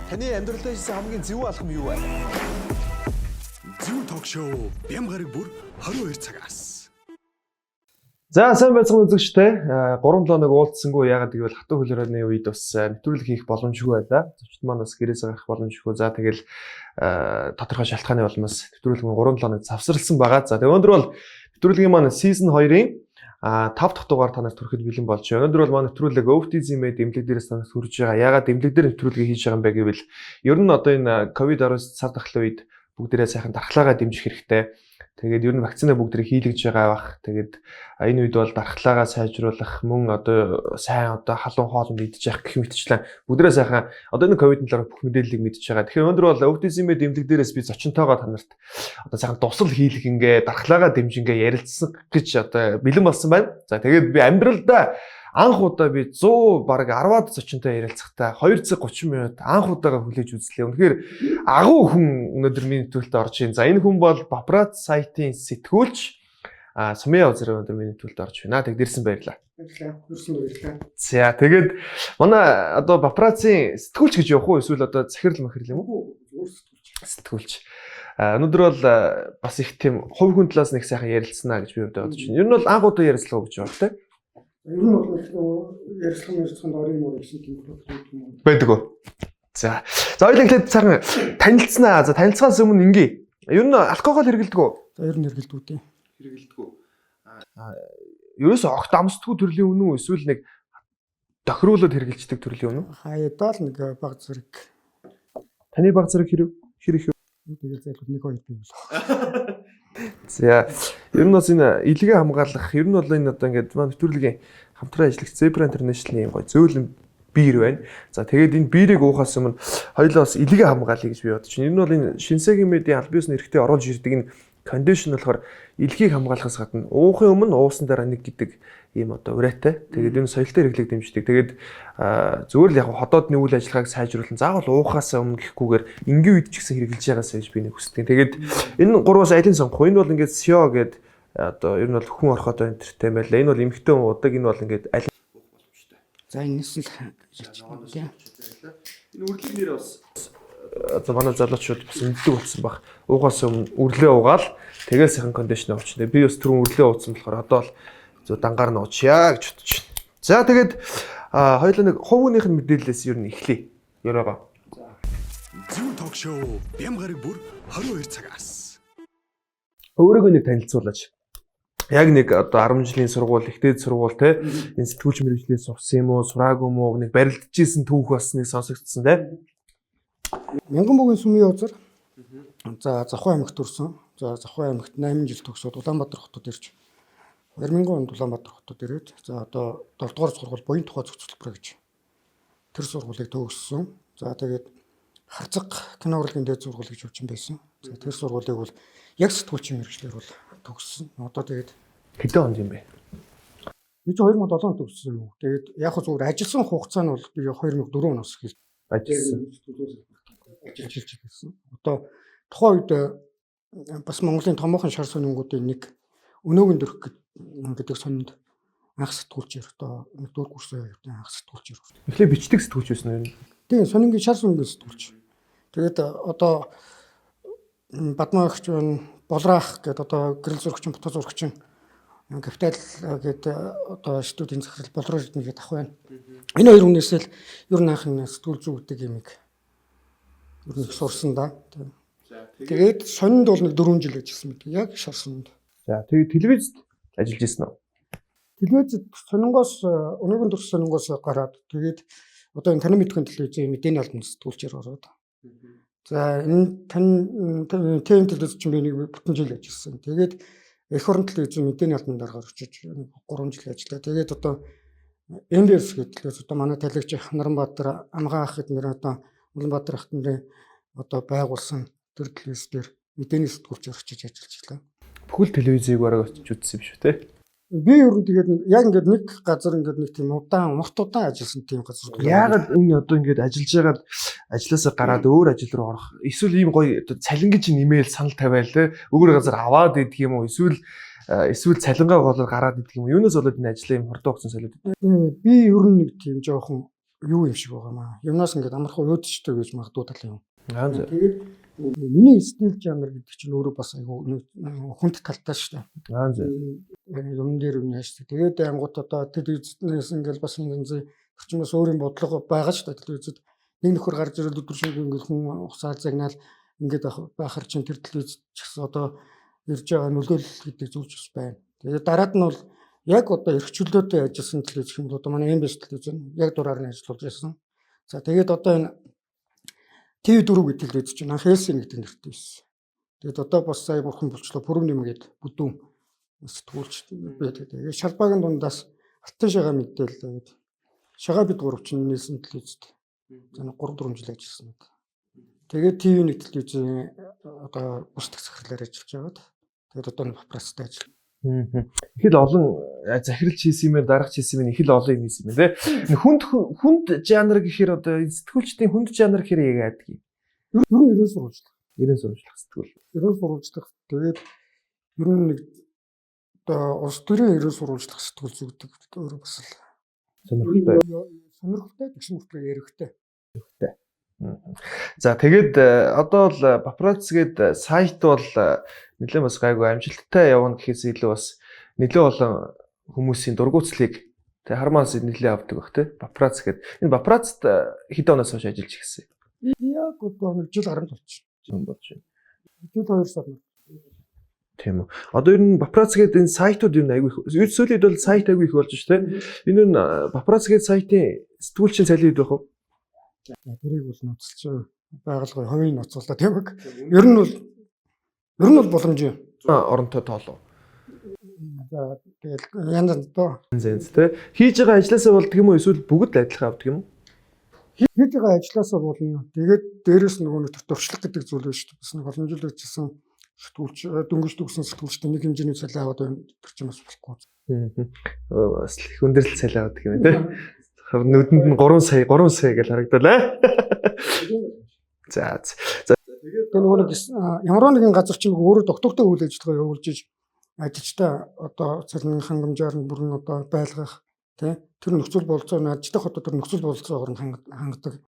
Таны амьдралдаа хийсэн хамгийн зөв алхам юу вэ? Зүү ток шоу бям гараг бүр 22 цагаас. За, сайн байцгаана, үзэгчтэй. 3-7 хоног уулзсангүй. Яагаад гэвэл хатуу хөлөөрөөний үед бас нэвтрүүлэг хийх боломжгүй байлаа. Зочид маань бас гэрээс гарах боломжгүй. За, тэгэл тодорхой шалтгааны улмаас нэвтрүүлэг маань 3-7 хоног завсарласан байгаа. За, тэгээ өнөөдөр бол нэвтрүүлгийн маань season 2-ын 5 дахь дугаар танаас хүрэхэд бэлэн болж байна. Өнөөдөр бол манай нэвтрүүлэг OTZ Med эмнэлэг дээрээс танаас хүрж байгаа. Яагаад эмнэлэг дээр нэвтрүүлгийг хийж байгаа юм бэ гэвэл ер нь одоо энэ COVID-19 цар тахлын үед бүгдээрээ сайхан дархлаагаа дэмжих хэрэгтэй. Тэгээд ер нь вакцина бүгдээрээ хийлгэж байгаа бах. Тэгээд энэ үед бол дархлаагаа сайжруулах, мөн одоо сайн одоо халуун хоолнд идэж явах гэх мэтчлэн бүгдээрээ сайхан одоо энэ ковидын талаар бүх мэдээллийг мэдж байгаа. Тэгэхээр өнөөдөр бол OTZ Med эмнэлэг дээрээс би зочинтойгоо та нарт одоо сайхан дусал хийлэх, ингээ дархлаагаа дэмжингээ ярилцсан гэж одоо бэлэн болсон байна. За, тэгээд би амьдралдаа анх удаа би 100 бараг 10-аад зочинтой ярилцахдаа 2 цаг 30 минут анх удаага хүлээж үзлээ. Үнэхээр агуу хүн өнөөдөр миний нэвтрүүлэлд орж байна. За, энэ хүн бол Папарац сайтын сэтгүүлч Сумья Узар өнөөдөр миний нэвтрүүлэлд орж байна. Тэг дэрсэн баярлаа. Баярлалаа. Хүрсэн баярлалаа. За, тэгээд манай одоо Папарацын сэтгүүлч гэж явах уу, эсвэл одоо захирал махирал юм уу? Зүгээр сэтгүүлч. Сэтгүүлч. Өнөөдөр бол бас их тийм хувь хүн талаас нэг сайхан ярилцсанаа гэж би хувьдаа бодож байна. Ер нь бол анх удаа ярилцлага гэж байна, тийм. Ер нь бол нэг ярилцлага орын мөр гэсэн тийм юм уу? Байдаг уу? За. За, хоёулаа эхлээд сайхан танилцсанаа. За, танилцахаас өмнө ингээ. Ер нь алкогол хэрэглэдэг үү? За, ер нь хэрэглэдэг үү? Хэрэглэдэг үү? Ерөөсөө огт амсдаггүй төрлийн үнэ үү, эсвэл нэг тохируулаад хэрэглэждэг төрлийн үнэ үү? Хаяадаа л нэг баг зэрэг. Таны баг зэрэг хэрэг хэр их вэ? Тэгэл зайлшгүй нэг хоёр бий болоо. За, ер нь бас энэ илгээ хамгаалах, ер нь бол энэ одоо ингээд маань нэвтрүүлгийн хамтран ажиллагч Zebra International-ийн гоё зөөлөн биер байна. За, тэгээд энэ биерийг уухаас өмнө хоёулаа бас илгээ хамгаалъя гэж би бодож байна. Ер нь бол энэ Шинсегийн медийн аль биесны эрхтээ оруулж ирдэг энэ кондишн болохоор илгээг хамгаалахаас гадна уухын өмнө, уусан дараа нэг гэдэг ийм одоо урайтай. Тэгээд энэ соёлтой хэрэглээг дэмждэг. Тэгээд зүгээр л яг ходоодны үйл ажиллагааг сайжруулан заавал уухаас өмнө гэхгүйгээр энгийн үед ч гэсэн хэрэглэж байгаасаа гэж би нэг хүсдэг. Тэгээд энэ гурваас алийг сонгох вэ? Энэ бол ингээд сио гээд одоо ер нь бол хүн ороход энтертэй байлаа. Энэ бол эмэгтэй хүн удаг, энэ бол ингээд аль уух боломжтой. За, энэс л хэлж байна. Энэ үрлэг нэр бас одоо манай залуучууд бас мэддэг болсон баг. Уугаас өмнө үрлээ угаал тэгэл сайхан кондишн авчихна. Би бас түрүүн үрлээ ууцсан болохоор одоо л зөв дангаар нь уучъя гэж бодож байна. За, тэгээд хоёулаа нэг хувь хүнийх нь мэдээллээс ер нь эхлэе. Ерөөгөө. Зүү ток шоу бям гараг бүр 22 цагаас. Өөрийгөө нэг танилцуулаач. Яг нэг одоо 10 жилийн сургууль, их дээд сургууль те, энэ сэтгүүлч мэргэжлээ сурсан юм уу, сураагүй юм уу, нэг барилдажсэн түүх бас нэг сонсогдсон те. Мянган бүгийн Сүмийн Узар. За, Завхуу аймагт төрсэн. За, Завхуу аймагт 8 жил төгсөөд Улаанбаатар хотод ирж 2000 онд Улаанбаатар хотод ирээд, за, одоо 7 дугаар сургууль буян тухай зохицол төлбөрөө гэж тэр сургуулийг төгссөн. За, тэгээд Харцаг кино урлагийн дээд сургууль гэж явчихсан байсан. За, тэр сургуулийг бол яг сэтгүүлчийн мэргэжлээр бол төгссөн. Одоо тэгээд Хэдэн онд юм бэ? Би чи 2007 онд төгссөн юм уу? Тэгээд яг хөө зүгээр ажилласан хугацаа нь бол би 2004 оноос эхэлж Ажилласан. ажиллаж эхэлсэн. Одоо тухайн үед бас Монголын томоохон шар сонингуудын нэг Өнөөгийн дөрөх гэдэг сонинд анх сэтгүүлчээр одоо нэгдүгээр курсын явдан анх сэтгүүлчээр. Эхлээ бичдэг сэтгүүлч байсан уу? Тийм, сонингийн шар сонингийн сэтгүүлч. Тэгээд одоо Бадмаа эгч байна, Болраах гэдэг одоо гэрэл зурагчин, бутаа зурагчин, Капитал гэдэг одоо студийн захирал Болроо Эрдэнэ гэдэг ах байна. Энэ хоёр хүнээс л ер нь анх энэ сэтгүүл зүй гэдэг юмыг ер нь их сурсан да. Тэгээд сонинд бол нэг 4 жил ажилласан мэт. Яг шар сонинд. За, тэгээд телевизэд ажиллаж ирсэн үү? Телевизэд сонингоос өнөөгийн төрс сонингоос гараад, тэгээд одоо энэ танин мэдхэн телевизийн мэдээний албанд сэтгүүлчээр ороод. За, энэ тань ТМ телевиз чинь би нэг бүтэн жил ажилласан. Тэгээд эх орон телевизийн мэдээний албанд дараагаар очиж 3 жил ажиллаа. Тэгээд одоо MBS гэдэг телевиз, одоо манай талагч Наранбаатар Амгаа ах эднэр, одоо Улаанбаатар ах нарын одоо байгуулсан тэр телевиз дээр мэдээний сэтгүүлчээр очиж ажиллаж байлаа. Бүхэл телевизийг бараг очиж үзсэн юм шүү те. Би ер нь тэгээд яг ингээд нэг газар ингээд нэг тийм удаан урт удаан ажилласан тийм газар. Яагаад энэ одоо ингээд ажиллаж байгаад ажилласаа гараад өөр ажил руу орох, эсвэл ийм гоё одоо цалингийн чинь имэйл санал тавиал те, өөр газар аваад идэх юм уу, эсвэл цалингаа голоор гараад идэх юм уу, юунаас болоод энэ ажлаа ийм хурдан хугацаанд солиод? Би ер нь нэг тийм жоохон юу юм шиг байгаа маа. Юмнаас ингээд амархан уудчдаг гэж магадгүй тал юм. Аа зөв. Тэгээд миний стил жанр гэдэг чинь өөрөө бас айгүй хүнд талтай шүү дээ. Аа зөв. Юм дээр юм яаш. Тэгээд ангууд одоо телевизнээс ингээд бас юм зэ чинь бас өөрийн бодлого байгаа шүү дээ. Телевизэд нэг нөхөр гарч ирэл өдөр шөнөгүй ингээд хүн усаал загнаал ингээд байхар чинь тэр телевиз ч гэсэн одоо ирж байгаа нөлөөлөл гэдэг зүйл ч бас байна. Тэгээд дараад нь бол яг одоо эрх чөлөөтэй ажилласан телевиз гэх юм бол одоо манай MBS телевиз яг дураар нь ажиллуулж байсан. За тэгээд одоо энэ TV4 гэдэг телевиз чинь анх Элсин гэдэг нэртэй байсан. Тэгээд одоо бас сая бурхан болчлоо Пүрэв нэм гээд бүдүүн сэтгүүлч байдаг. Тэгээд шалбаагийн дундаас алтан шагаа мэдээлэл гэдэг. Шагаа бид гурав чинь нээсэн телевизэд. За 3 4 жил ажилласан. Тэгээд TV1 телевизийн одоо бүртгэх захирлаар ажиллаж байгаад тэгээд одоо папарацтай ажиллана. Их л олон захиралч хийсэн юм байна, дарагч хийсэн юм, их л олон юм хийсэн юм байна, тэ. Хүнд хүнд жанр гэхээр одоо энэ сэтгүүлчдийн хүнд жанр гэхээр яг яадаг юм? Ер нь 90 сурвалжлах. 90 сурвалжлах сэтгүүл. 90 сурвалжлах. Тэгээд ер нь нэг одоо улс төрийн 90 сурвалжлах сэтгүүл зүгдэг өөрөө бас л сонирхолтой. Сонирхолтой тэгшин мөртлөө яригтэй. За тэгээд одоо бол Папарац гээд сайт бол нэлээд бас гайгүй амжилттай явна гэхээс илүү бас нэлээд олон хүмүүсийн дургуутслыг тэг хармаас нэлээд авдаг бах те. Папарац гээд энэ Папарацт хэдэн оноос хойш ажиллаж эхэлсэн юм? Яг одоо нэг жил гарan болчих. Юм болж байна. Жил 2 сар. Тийм үү. Одоо ер нь Папарац гээд энэ сайтууд ер нь айгүй их. Сүүлийн үед бол сайт айгүй их болж ш тэ. Энэ нь Папарац гээд сайтын сэтгүүлчийн цалин хэд байх вэ? Тэрийг бол нууцлж байгуулгын хувийн нууцлаа тийм үг. Ер нь бол боломжтой. Оронтой тоолоо. За тэгэл янз янз доо. Янз янз тий. Хийж байгаа ажлаасаа болдго юм уу эсвэл бүгд л адилхан авдаг юм уу? Хийж байгаа ажлаасаа болно. Тэгээд дээрэс нөгөө нэг туршлага гэдэг зүйл байна шүү дээ. Бас нэг олон жил ажилласан сэтгүүлч дөнгөж төгссөн сэтгүүлчтэй нэг хэмжээний цалин аваад байна тэр чинь бас болохгүй. Бас их өндөрлөл цалин авдаг юм тий. Нүдэнд нь 3 сая 3 сая гэж харагдалаа. За. За тэгээд нөгөө нэг ямар нэгэн газар чинь өөрөө доктортой үйл ажиллагаа явуулж иж ажилчтай одоо цалин хангамжаар нь бүрэн одоо байлгах тий тэр нөхцөл болцоо нь ажилтны хотод тэр нөхцөл болцоогоор нь хангадаг.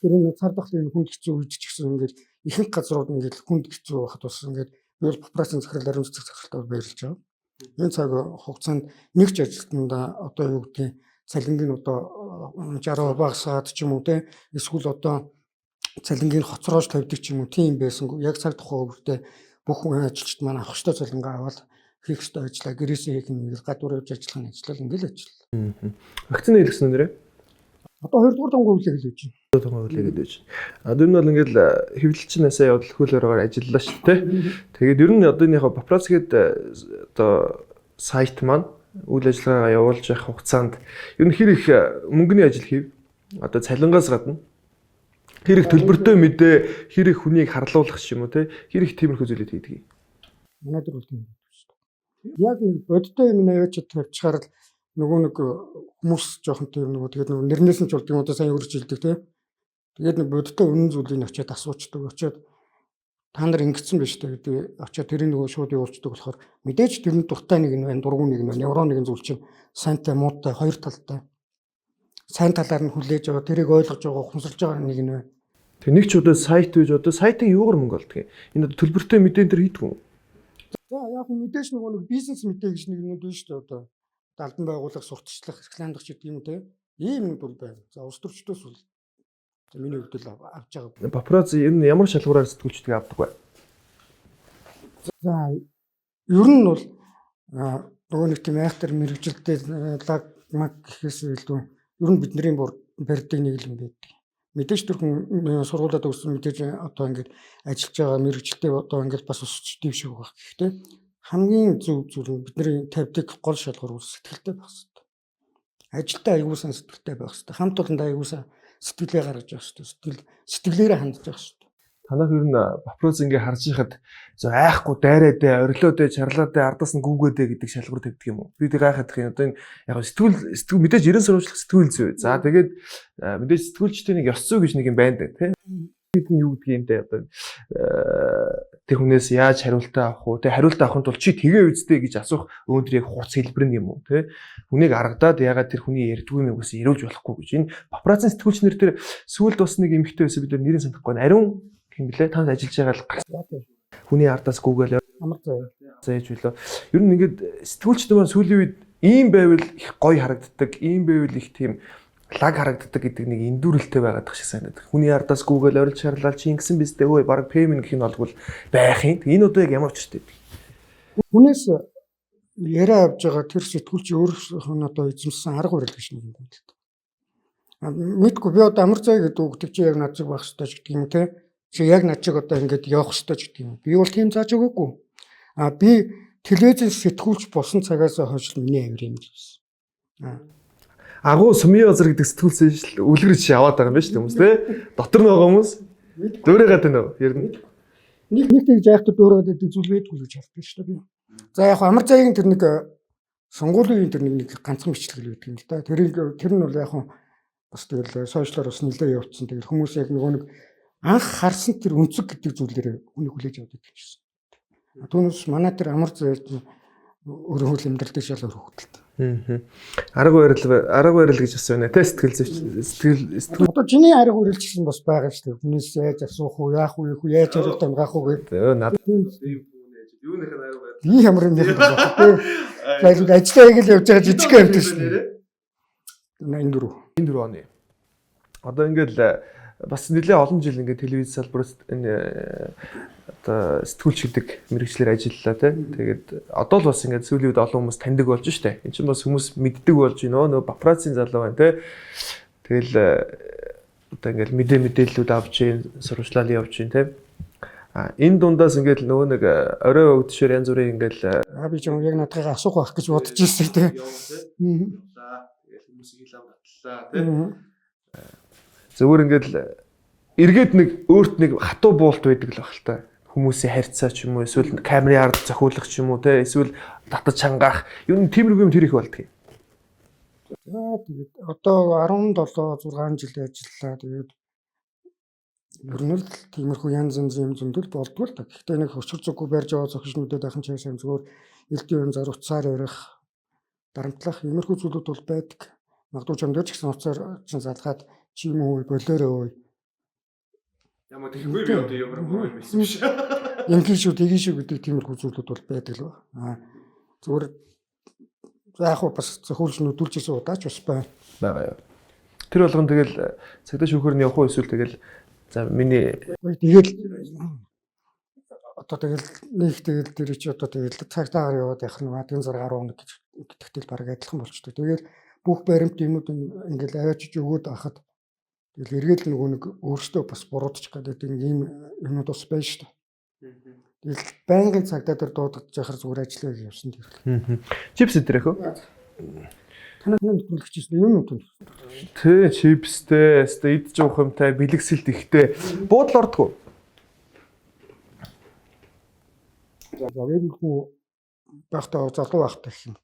Тэр энэ цар тахлын хүнд хэцүү үед ч гэсэн ингээд ихэнх газрууд ингээд хүнд хэцүү байхад бас ингээд би бол папарацын захирал ариун цэцэг захиралтай баярлж байгаа. Энэ цаг хугацаанд нэг ч ажилтнаа одоо юу гэдгийг цалингийн одоо 60% багасгаад ч юм уу те эсвэл одоо цалингийн хоцроож тавьдаг ч юм уу тийм байсангүй. Яг цаг тухай өвөртөө бүх хүн ажилчид маань авах ёстой цалингаа аваад хийх ёстой ажлаа гэрээсээ хийх нь ингээл гадуур явж ажиллах нь ажиллал ингээл ажиллаа. Вакцины хэлсэн нэрээ? Одоо 2 дугаар тунгуй хүлээх л гэж байна. 2 дугаар хүлээх гэж байна. Одоо энэ бол ингээл хэвлэлчин насаа явдал хөл хорогоор ажиллалаа шүү дээ. Тэгээд ер нь одоо энэ яг папарац гээд одоо сайт маань үйл ажиллагаагаа явуулж явах хугацаанд ер нь хэр их мөнгөний ажил хийв? Одоо цалингаас гадна хэр их төлбөртэй мэдээ, хэр их хүнийг харлуулах ч юм уу те, хэр их тиймэрхүү зүйлүүд хийдэг юм. Манай дээр бол тийм байдаг шүү дээ. Яг нэг бодиттой юм аваач тавьчихаар л нөгөө нэг хүмүүс жоохон тийм нөгөө тэгээд нөгөө нэрнээс нь ч болдго юм одоо сайн өрж илдэг те. Тэгээд нэг бодиттой үнэн зүйлийг очиад асуучдаг. Очиад та нар ингэсэн байж таа гэдэг очиад тэрийг нөгөө шууд явуулцдаг болохоор мэдээж тэр нь дуртай нэг нь байна, дургүй нэг нь байна. Ямар нэгэн зүйл чинь сайнтай, муутай хоёр талтай. Сайн талаар нь хүлээж аваа, тэрийг ойлгож байгаа, ухамсарлаж байгаа нэг нь байна. Тэр нэг ч удаа сайт байж одоо сайтын юугаар мөнгө олдго юм? Энэ одоо төлбөртэй мэдээ энэ төр хийдгүү юм. За яг нь мэдээж нөгөө нэг бизнес мэдээ гэж нэг юм байна шүү дээ одоо. Албан байгууллага сурталчлах, рекламдах ч гэдэг юм те. Ийм юмуд бол байна. За улс төрчдөөс бол за миний хувьд л авч байгаа. Папарац ер нь ямар шалгуураар сэтгүүлчдийг авдаг вэ? За ер нь бол нөгөө нэг тийм айхтар мэрэгжилтэй лаг маг гэхээс илүү ер нь бидний барьдаг нэг л юм байдаг. Мэдээж тэр хүн сургуулиуд төгссөн мэдээж одоо ингээд ажиллаж байгаа мэрэгжилтэй одоо ингээд бас өсч дэвших байх. Гэхдээ хамгийн зөв зүйл нь бидний тавьдаг гол шалгуур бол сэтгэлтэй байх хэрэгтэй. Ажилдаа аягүй сайн сэтгэлтэй байх хэрэгтэй. Хамт олондоо аягүй сайн сэтгэлээ гаргаж явах хэрэгтэй. Сэтгэлээрээ хандж явах хэрэгтэй. Танах ер нь папарац ингээ харж байхад зөв айхгүй дайраад орилоод чарлаад ардаас нь гүгээд гэдэг шалгуур тавьдаг юм уу? Би тэг гайхаад их юм. Одоо энэ яг сэтгүүл мэдээж 90 сурвалжлах сэтгүүл зүй. За тэгээд мэдээж сэтгүүлчдийн нэг ёс зүй гэж нэг юм байна тий. гэдэг нь юу гэдэг юм те, одоо тэр хүнээс яаж хариултаа авах уу те, хариултаа авахын тулд чи тэгээ үсттэй гэж асуух өнөөдөр яг хурц хэлбэр нь юм уу те, хүнийг аргадаад ягаад тэр хүний ярьдгүй юм гэсэн ирүүлж болохгүй гэж. Энэ папарацци сэтгүүлчнэр тэр сүүлд бас нэг эмэгтэй байсан, бид нар нэрийг санахгүй байна. Ариун хэм блэ, танд ажиллаж байгаа л гарсан. Хүний ардаас гүгээл Амар заяа. зааж билээ. Ер нь ингээд сэтгүүлчд маань сүүлийн үед ийм байвал их гоё харагддаг, ийм байвал их тийм лаг харагддаг гэдэг нэг эндүрэлтэй байгаад тах шиг санагдав. Хүний ардаас гүгээл орилж шаарлал чи ингэсэн биз дээ, өө баг пэймэн гэх нь олгол байх юм. Энэ одоо яг ямар учиртай вэ? Хүнээс яриа авж байгаа тэр сэтгүүлч өөрөөх нь одоо эзэмшсэн арга барил гэж нэг юм байна л да. Мэдгүй би одоо амар заяа гэдэг үг чи яг над шиг байх ёстой ч гэдэг юм те. Чи яг над шиг одоо ингээд явах ёстой ч гэдэг юм. Би бол тийм зааж өгөөгүй. Би телевизэн сэтгүүлч болсон цагаас хойш миний авир юм гэсэн. Агуу сумын базар гэдэг сэтгүүлсэн шил үлгэр жишээ аваад байгаа юм байна шүү дээ хүмүүс те. Дотор нь байгаа хүмүүс дөөрэй гадна нөө ер нь. Нэг нэг тэгж яах вэ дөөрөөд гэдэг зүйл байдгүй гэж хардаг шүү дээ би. За яг амар заяагийн тэр нэг сонгуулийн тэр нэг ганцхан бичлэг л байдаг юм л да. Тэр нь бол яг бас тэгэл сошиалор бас нэлээ явцсан. Тэгэл хүмүүс яг нөгөө нэг анх харсан тэр өнцөг гэдэг зүйлээр хүнийг хүлээж авдаг юм шин. Түүнээс манай тэр амар заяа өөрөө хөл амьдрал дээр шал өөр хөвгөлт. Арга барил гэж бас байна те, сэтгэл зүйч сэтгэл Одоо чиний арга барил ч гэсэн бас байгаа шүү дээ. Хүнээс яаж асуух уу, яах уу, яаж хариулт амгаах уу гэх. Надад ийм хүн яаж юуных нь арга барил. Би ямар юм бэ? За ажлаа яг л явж байгаа жижиг амьд шүү дээ. Энэ дөрөв. Энэ дөрөв оны. Одоо ингээл бас нэлээ олон жил ингээд телевиз салбараас энэ одоо сэтгүүлч гэдэг мэргэжлээр ажиллалаа те. Тэгээд одоо л бас ингээд сүүлийн үед олон хүмүүс таньдаг болж штэ. Энд чинь бас хүмүүс мэддэг болж байна. Нөө папарацци залуу байна те. Тэгэл одоо ингээд мэдээллүүд авч ийн, сурвалжлал явж ийн те. А энэ дундаас ингээд нөгөө нэг орой өгдөшөр янз бүрийн ингээд би ч яг надад асуух байх гэж бодож ирсэн те. Тэгэл хүмүүсийг хил ам татлаа те. Зөвөр ингээд эргээд нэг өөрт нэг хатуу буулт байдаг л баг л та. Хүмүүсийн харьцаа ч юм уу, эсвэл камерын ард зохиулах ч юм уу те, эсвэл татаж чангаах. Ер нь тиймэрхүү юм тэр их болдгийг. За тэгээд одоо 17 6 жил ажиллалаа. Тэгээд ер нь л тиймэрхүү янз янз юм зөндөл болдгоо л та. Гэхдээ нэг хөшөр зүггүй барьж аваа зохиж нүдэд ахын чаашаа зүгээр элдвийн юм зар утсаар ярих, дарамтлах иймэрхүү зүйлүүд бол байдаг. Магадгүй чам дээр ч гэсэн утсаар чинь залгаад чи юм уу болоорой өө. Ямар тэгэхгүй би одоо ямар юм байсан биш. Ингэн шүү, тэгин шүү гэдэг тиймэрхүү зүйлүүд бол байдаг л ба. Зүгээр за яг бас зохиулж нүдүүлж ирсэн удаач бас байна. Байгаа юу. Тэр болгон тэгэл цагдаа шүүхэр нь явах уу эсвэл тэгэл за миний тэгэл одоо тэгэл нэг тэгэл тэр чи одоо тэгэл цагдаагаар яваад явах нь адгийн 6 11 гэж гэдэгтэл баг адилхан болчтой. Тэгэл бүх баримт юмуд ингээл аваачиж өгөөд байхад тэгэл эргээд л нөгөө нэг өөртөө бас буруудчих гэдэг нэг ийм юмуд бас байна шүү дээ. Тэгэл байнгын цагдаа дээр дуудаж яхаар зүгээр ажиллаа гэж явсан тэр. Чипс өдрөх үү? Танай нэвтрүүлэгч чинь юм уу? Тэ чипстэй, өстой идэж уух юмтай, бэлэгсэлт ихтэй. Буудал ордгоо. За хүн байхдаа залуу байхдаа гэх юм.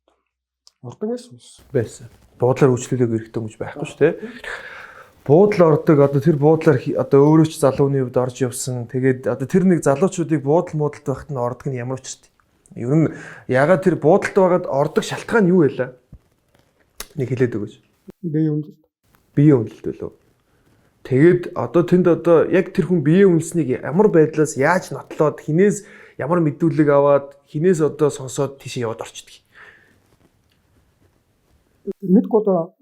Ордог байсан юм. Байсан. Буудлаар үйлчлүүлээг эрэхтэй хүмүүс байхгүй шүү дээ. Буудлал ордог, одоо тэр буудлаар одоо өөрөө ч залууны хувьд орж явсан. Тэгээд одоо тэр нэг залуучуудыг буудал муудалд байхад нь ордог нь ямар учиртай. Ер нь ягаад тэр буудалд байгаад ордог шалтгаан юу байлаа? Нэг хэлээд өгөөч. Бие үнэлт. Бие үнэлт үлээ. Тэгээд одоо тэнд одоо яг тэр хүн бие үнэлснийг ямар байдлаас яаж нотлоод хинээс ямар мэдүүлэг аваад хинээс одоо сонсоод тийшээ яваад орчдөг. Мэдгүй одоо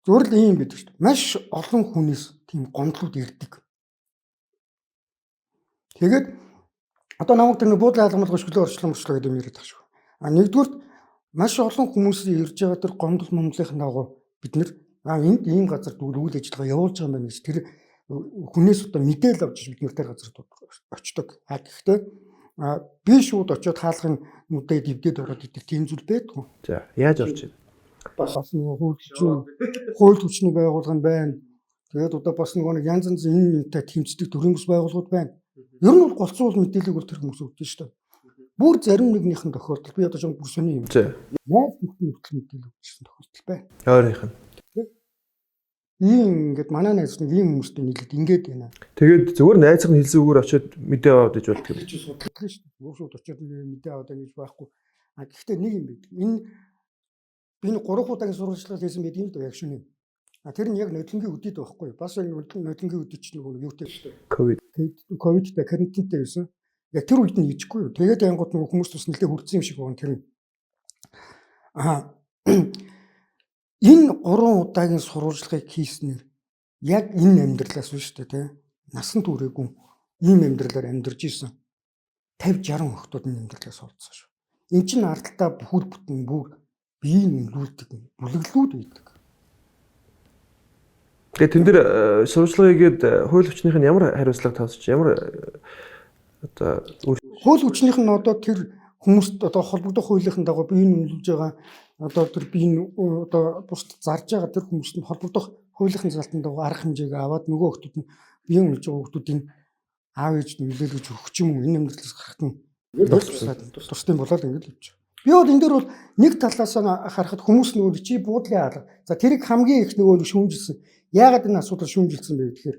зүгээр л ийм гэдэг шүү дээ. Маш олон хүнээс тийм гомдлууд ирдэг. Тэгээд одоо намайг тэр нэг буудлын хаалгамал өшгөлөө орчлон мөрчлөө гэдэг юм яриад байгаа шүү. А нэгдүгürt маш олон хүмүүсийн ирж байгаа тэр гомдол момдлынхын дагуу бид нэр энд ийм газар үйл ажиллагаа явуулж байгаа юм байна гэж тэр хүнээс одоо мэдээлэл авч бид нэр тэр газар очдог. А гэхдээ би шууд очиод хаалгын нүдэд эвдээд ороод идэх тийм зүйл байдгүй. За яаж орж ийн? Бас нөгөө хууль хүчний байгууллага нь байна. Тэгээд одоо бас нөгөө нэг янз янз энэ юмтай тэмцдэг төрийн бус байгууллагууд байна. Ер нь бол голцсон бол мэдээллийг бол тэр хүмүүс өгдөг шүү дээ. Бүр зарим нэгнийх нь тохиолдол би одоо жоо бүр сони юм. За. Найз нөхдөд хүртэл мэдээлэл өгчихсэн тохиолдол байна. Ойрынх нь. Ийм ингээд манай найз нэг ийм хүмүүстэй нийлээд ингээд байна. Тэгээд зүгээр найзах нь хэлсэн үгээр очиод мэдээ аваад иж болдго юм. Чи судлаа шүү дээ. Шууд очиод мэдээ аваад гэж байхгүй. А гэхдээ нэг юм байдаг. Энэ би нэг 3 удаагийн сурвалжлал хийсэн байдаг юм л яг шөнө. А тэр нь яг нодлонгийн өдөд байхгүй. Бас яг нодлонгийн өдөд чинь нөгөө юутай шүү дээ. Ковид. Ковидтай карантинтай байсан. Яг тэр үед нь хийчихгүй юу. Тэгээд ангууд нөгөө хүмүүс бас нэлээд хүрдсэн юм шиг байна тэр нь. Аа энэ 3 удаагийн сурвалжлагыг хийснээр яг энэ амьдралаас биш үү те насан туршаагүй ийм амьдралаар амьдарч исэн 50 60 охтууд энэ амьдралаас олдсон шүү. Эн чинь ардталаа бүхэл бүтэн бүр биеийг үнэлүүлдэг бүлэглүүд байдаг. Тэгээд тэн дээр сурвалжлага хийгээд хууль хүчнийх нь ямар хариуцлага тавьж ямар одоо хууль хүчнийх нь одоо тэр хүмүүст одоо холбогдох хуулийнхын дагуу биеийг үнэлүүлж байгаа одоо тэр биеийн одоо бусд зарж байгаа тэр хүмүүст нь холбогдох хуулийнхын залтын дагуу арга хэмжээг аваад нөгөө хүмүүс нь биеийн үнэлж байгаа хүмүүсийн аав ээж нь нөлөөлөж өгч юм уу энэ амьдралаас гарахт нь тусдсан болоод ингэж л явчих. Би бол энэ дээр бол нэг талаас нь харахад хүмүүс нөгөө чи буудлын алга. За тэрийг хамгийн их нөгөө шүүмжилсэн. Яагаад энэ асуудал шүүмжилсэн бэ гэхээр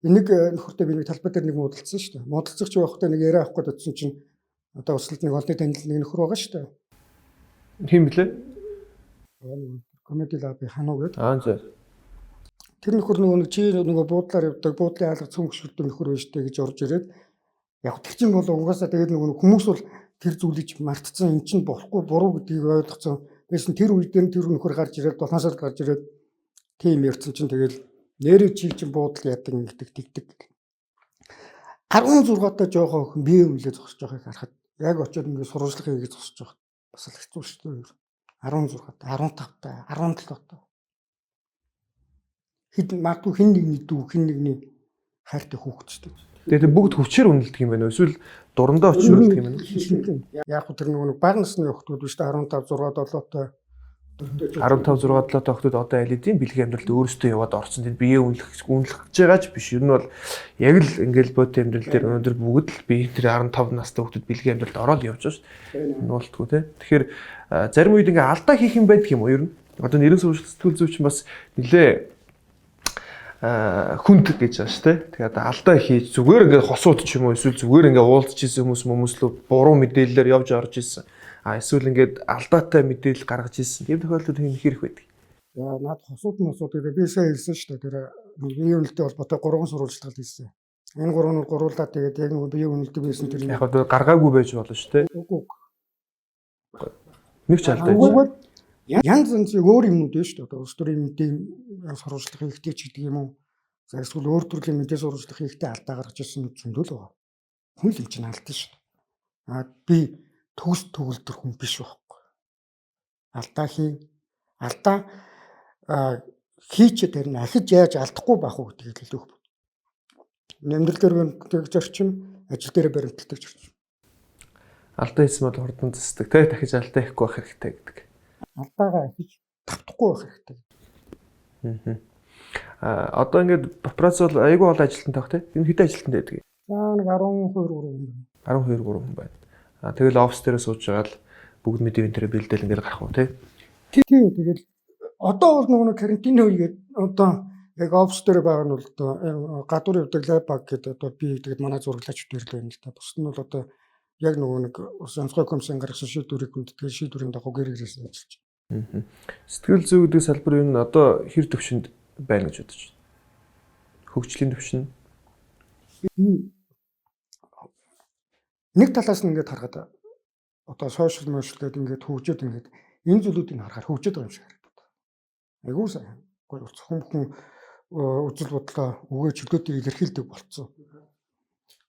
нэг нөхөртэй би нэг талбай дээр нэг муудалцсан шүү дээ. Муудалцах чи явахдаа нэг яриа авах гээд очсон чинь одоо услалд нэг олонний танил нэг нөхөр байгаа шүү дээ. Хэн блэ? Комеди лабын хануу гэдэг. Аа зөв. Тэр нөхөр нөгөө нэг чи нөгөө буудлаар явдаг, буудлын алга цөм хөшөрдөг нөхөр байж тээ гэж орж ирээд яг тэр чинь бол угаасаа тэгээд нөгөө хүмүүс бол тэр зүйлийг мартцсан, эн чинь болохгүй буруу гэдгийг ойлгоцсон. Байсан тэр үед нь тэр нөхөр гарч ирээд 7 сард гарч ирээд тийм ярьсан чинь тэгэл нэрээ чи чинь буудал яадаг ингэдэг тэгдэг. 16 та жоохон охин бие өмнөлөө зогсож байгааг харахад яг очиод ингээд сурвалжлага хийгээд зогсож байгаа. Бас л хэцүү шүү дээ. 16 та, 15 та, 17 та. Хэд магадгүй хэн нэгний дүү, хэн нэгний хайртай хүүхэд шүү дээ. Тэгээд бүгд хүчээр үнэлдэг юм байна уу? Эсвэл дурандаа очиж үнэлдэг юм байна уу? Яг тэр нөгөө бага насны охтууд биш үү 15 6 7 та 15 6 7 та охтууд одоо аль хэдийн бэлгийн амьдралд өөрсдөө яваад орсон. Тэнд бие үнэлэх үнэлэх гэж байгаа ч биш. Ер нь бол яг л ингээл бод амьдрал дээр өнөөдөр бүгд л бие тэр 15 настай охтууд бэлгийн амьдралд ороод явж байгаа шүү дээ. Нуултгүй те. Тэгэхээр зарим үед ингээ алдаа хийх юм байдаг юм уу ер нь? Одоо нэрэн сурвалжлал сэтгүүл зүйч бас нэлээ хүнд гэж байгаа шүү дээ. Тэгээ одоо алдаа хийж зүгээр ингээ хосууд ч юм уу эсвэл зүгээр ингээ уулзч исэн хүмүүс лөө буруу мэдээллээр явж орж исэн. А эсвэл ингээд алдаатай мэдээлэл гаргаж исэн. Тийм тохиолдол хэн хэрэг байдаг. За над хосууд мосууд гэдэг би сая хэлсэн шүү дээ. Тэр бие үнэлттэй холбоотой 3 сурвалжлал хийсэн. Энэ гурван нь гуруулаад тэгээд яг нэг бие үнэлдэг байсан тэр яг одоо гаргаагүй байж болно шүү дээ. Үгүй. Нэг ч алдаа байж. Янз янзын өөр юмнууд байна шүү дээ. Одоо улс төрийн мэдээ сурвалжлах хийхдээ ч гэдэг юм уу. За эсвэл өөр төрлийн мэдээ сурвалжлах хийхдээ алдаа гаргаж ирсэн зөндөл байгаа. Хүн л юм чинь алдсан шүү дээ. А би төгс төгөлдөр хүн биш байхгүй. Алдаа хий. Алдаа хийчээ тэр нь ахиж яаж алдахгүй байх уу гэдгийг илүү их. Амьдрал дээр баримтлагч орчим, ажил дээр баримтлагч орчим. Алдаа хийсэн бол хурдан засдаг те дахиж алдаа хийхгүй байх хэрэгтэй гэдэг. Алдаагаа ахиж тавтахгүй байх хэрэгтэй. Аа одоо ингээд папарацци бол айгүй олон ажилтнтай байх те. Энэ хэдэн ажилтнтай байдаг юм? За нэг 12 3 хүн байна. 12 3 хүн байна. Аа тэгэл офис дээр сууж байгаа л бүгд мэдээ энэ бэлдээл ингээд гарах уу те. Тийм тэгэл одоо бол нөгөө карантин үегээд одоо яг офис дээр байгаа нь бол одоо гадуур явдаг лаб баг гэдэг одоо би тэгээд манай зураглаач дээр л байна л та. Бусд нь бол одоо яг нөгөө нэг ус онцгой комиссийн гаргасан шийдвэрийг хүндэтгэж шийдвэрийн дагуу гэр гэрээс ажиллаж байна. Сэтгэл зүй гэдэг салбар юу н одоо хэр төвшөнд байна гэж бодож байна? Хөгжлийн төвшин. Би нэг талаас нь ингээд харахад одоо сошиал мошиал гэдэг ингээд хөгжөөд ингээд энэ зүйлүүдийг харахаар хөгжөөд байгаа юм шиг харагдаад байна. Айгуу сайн. Гоё хүн бүхэн үзэл бодлоо өгөө чөлөөтэй илэрхийлдэг болцсон.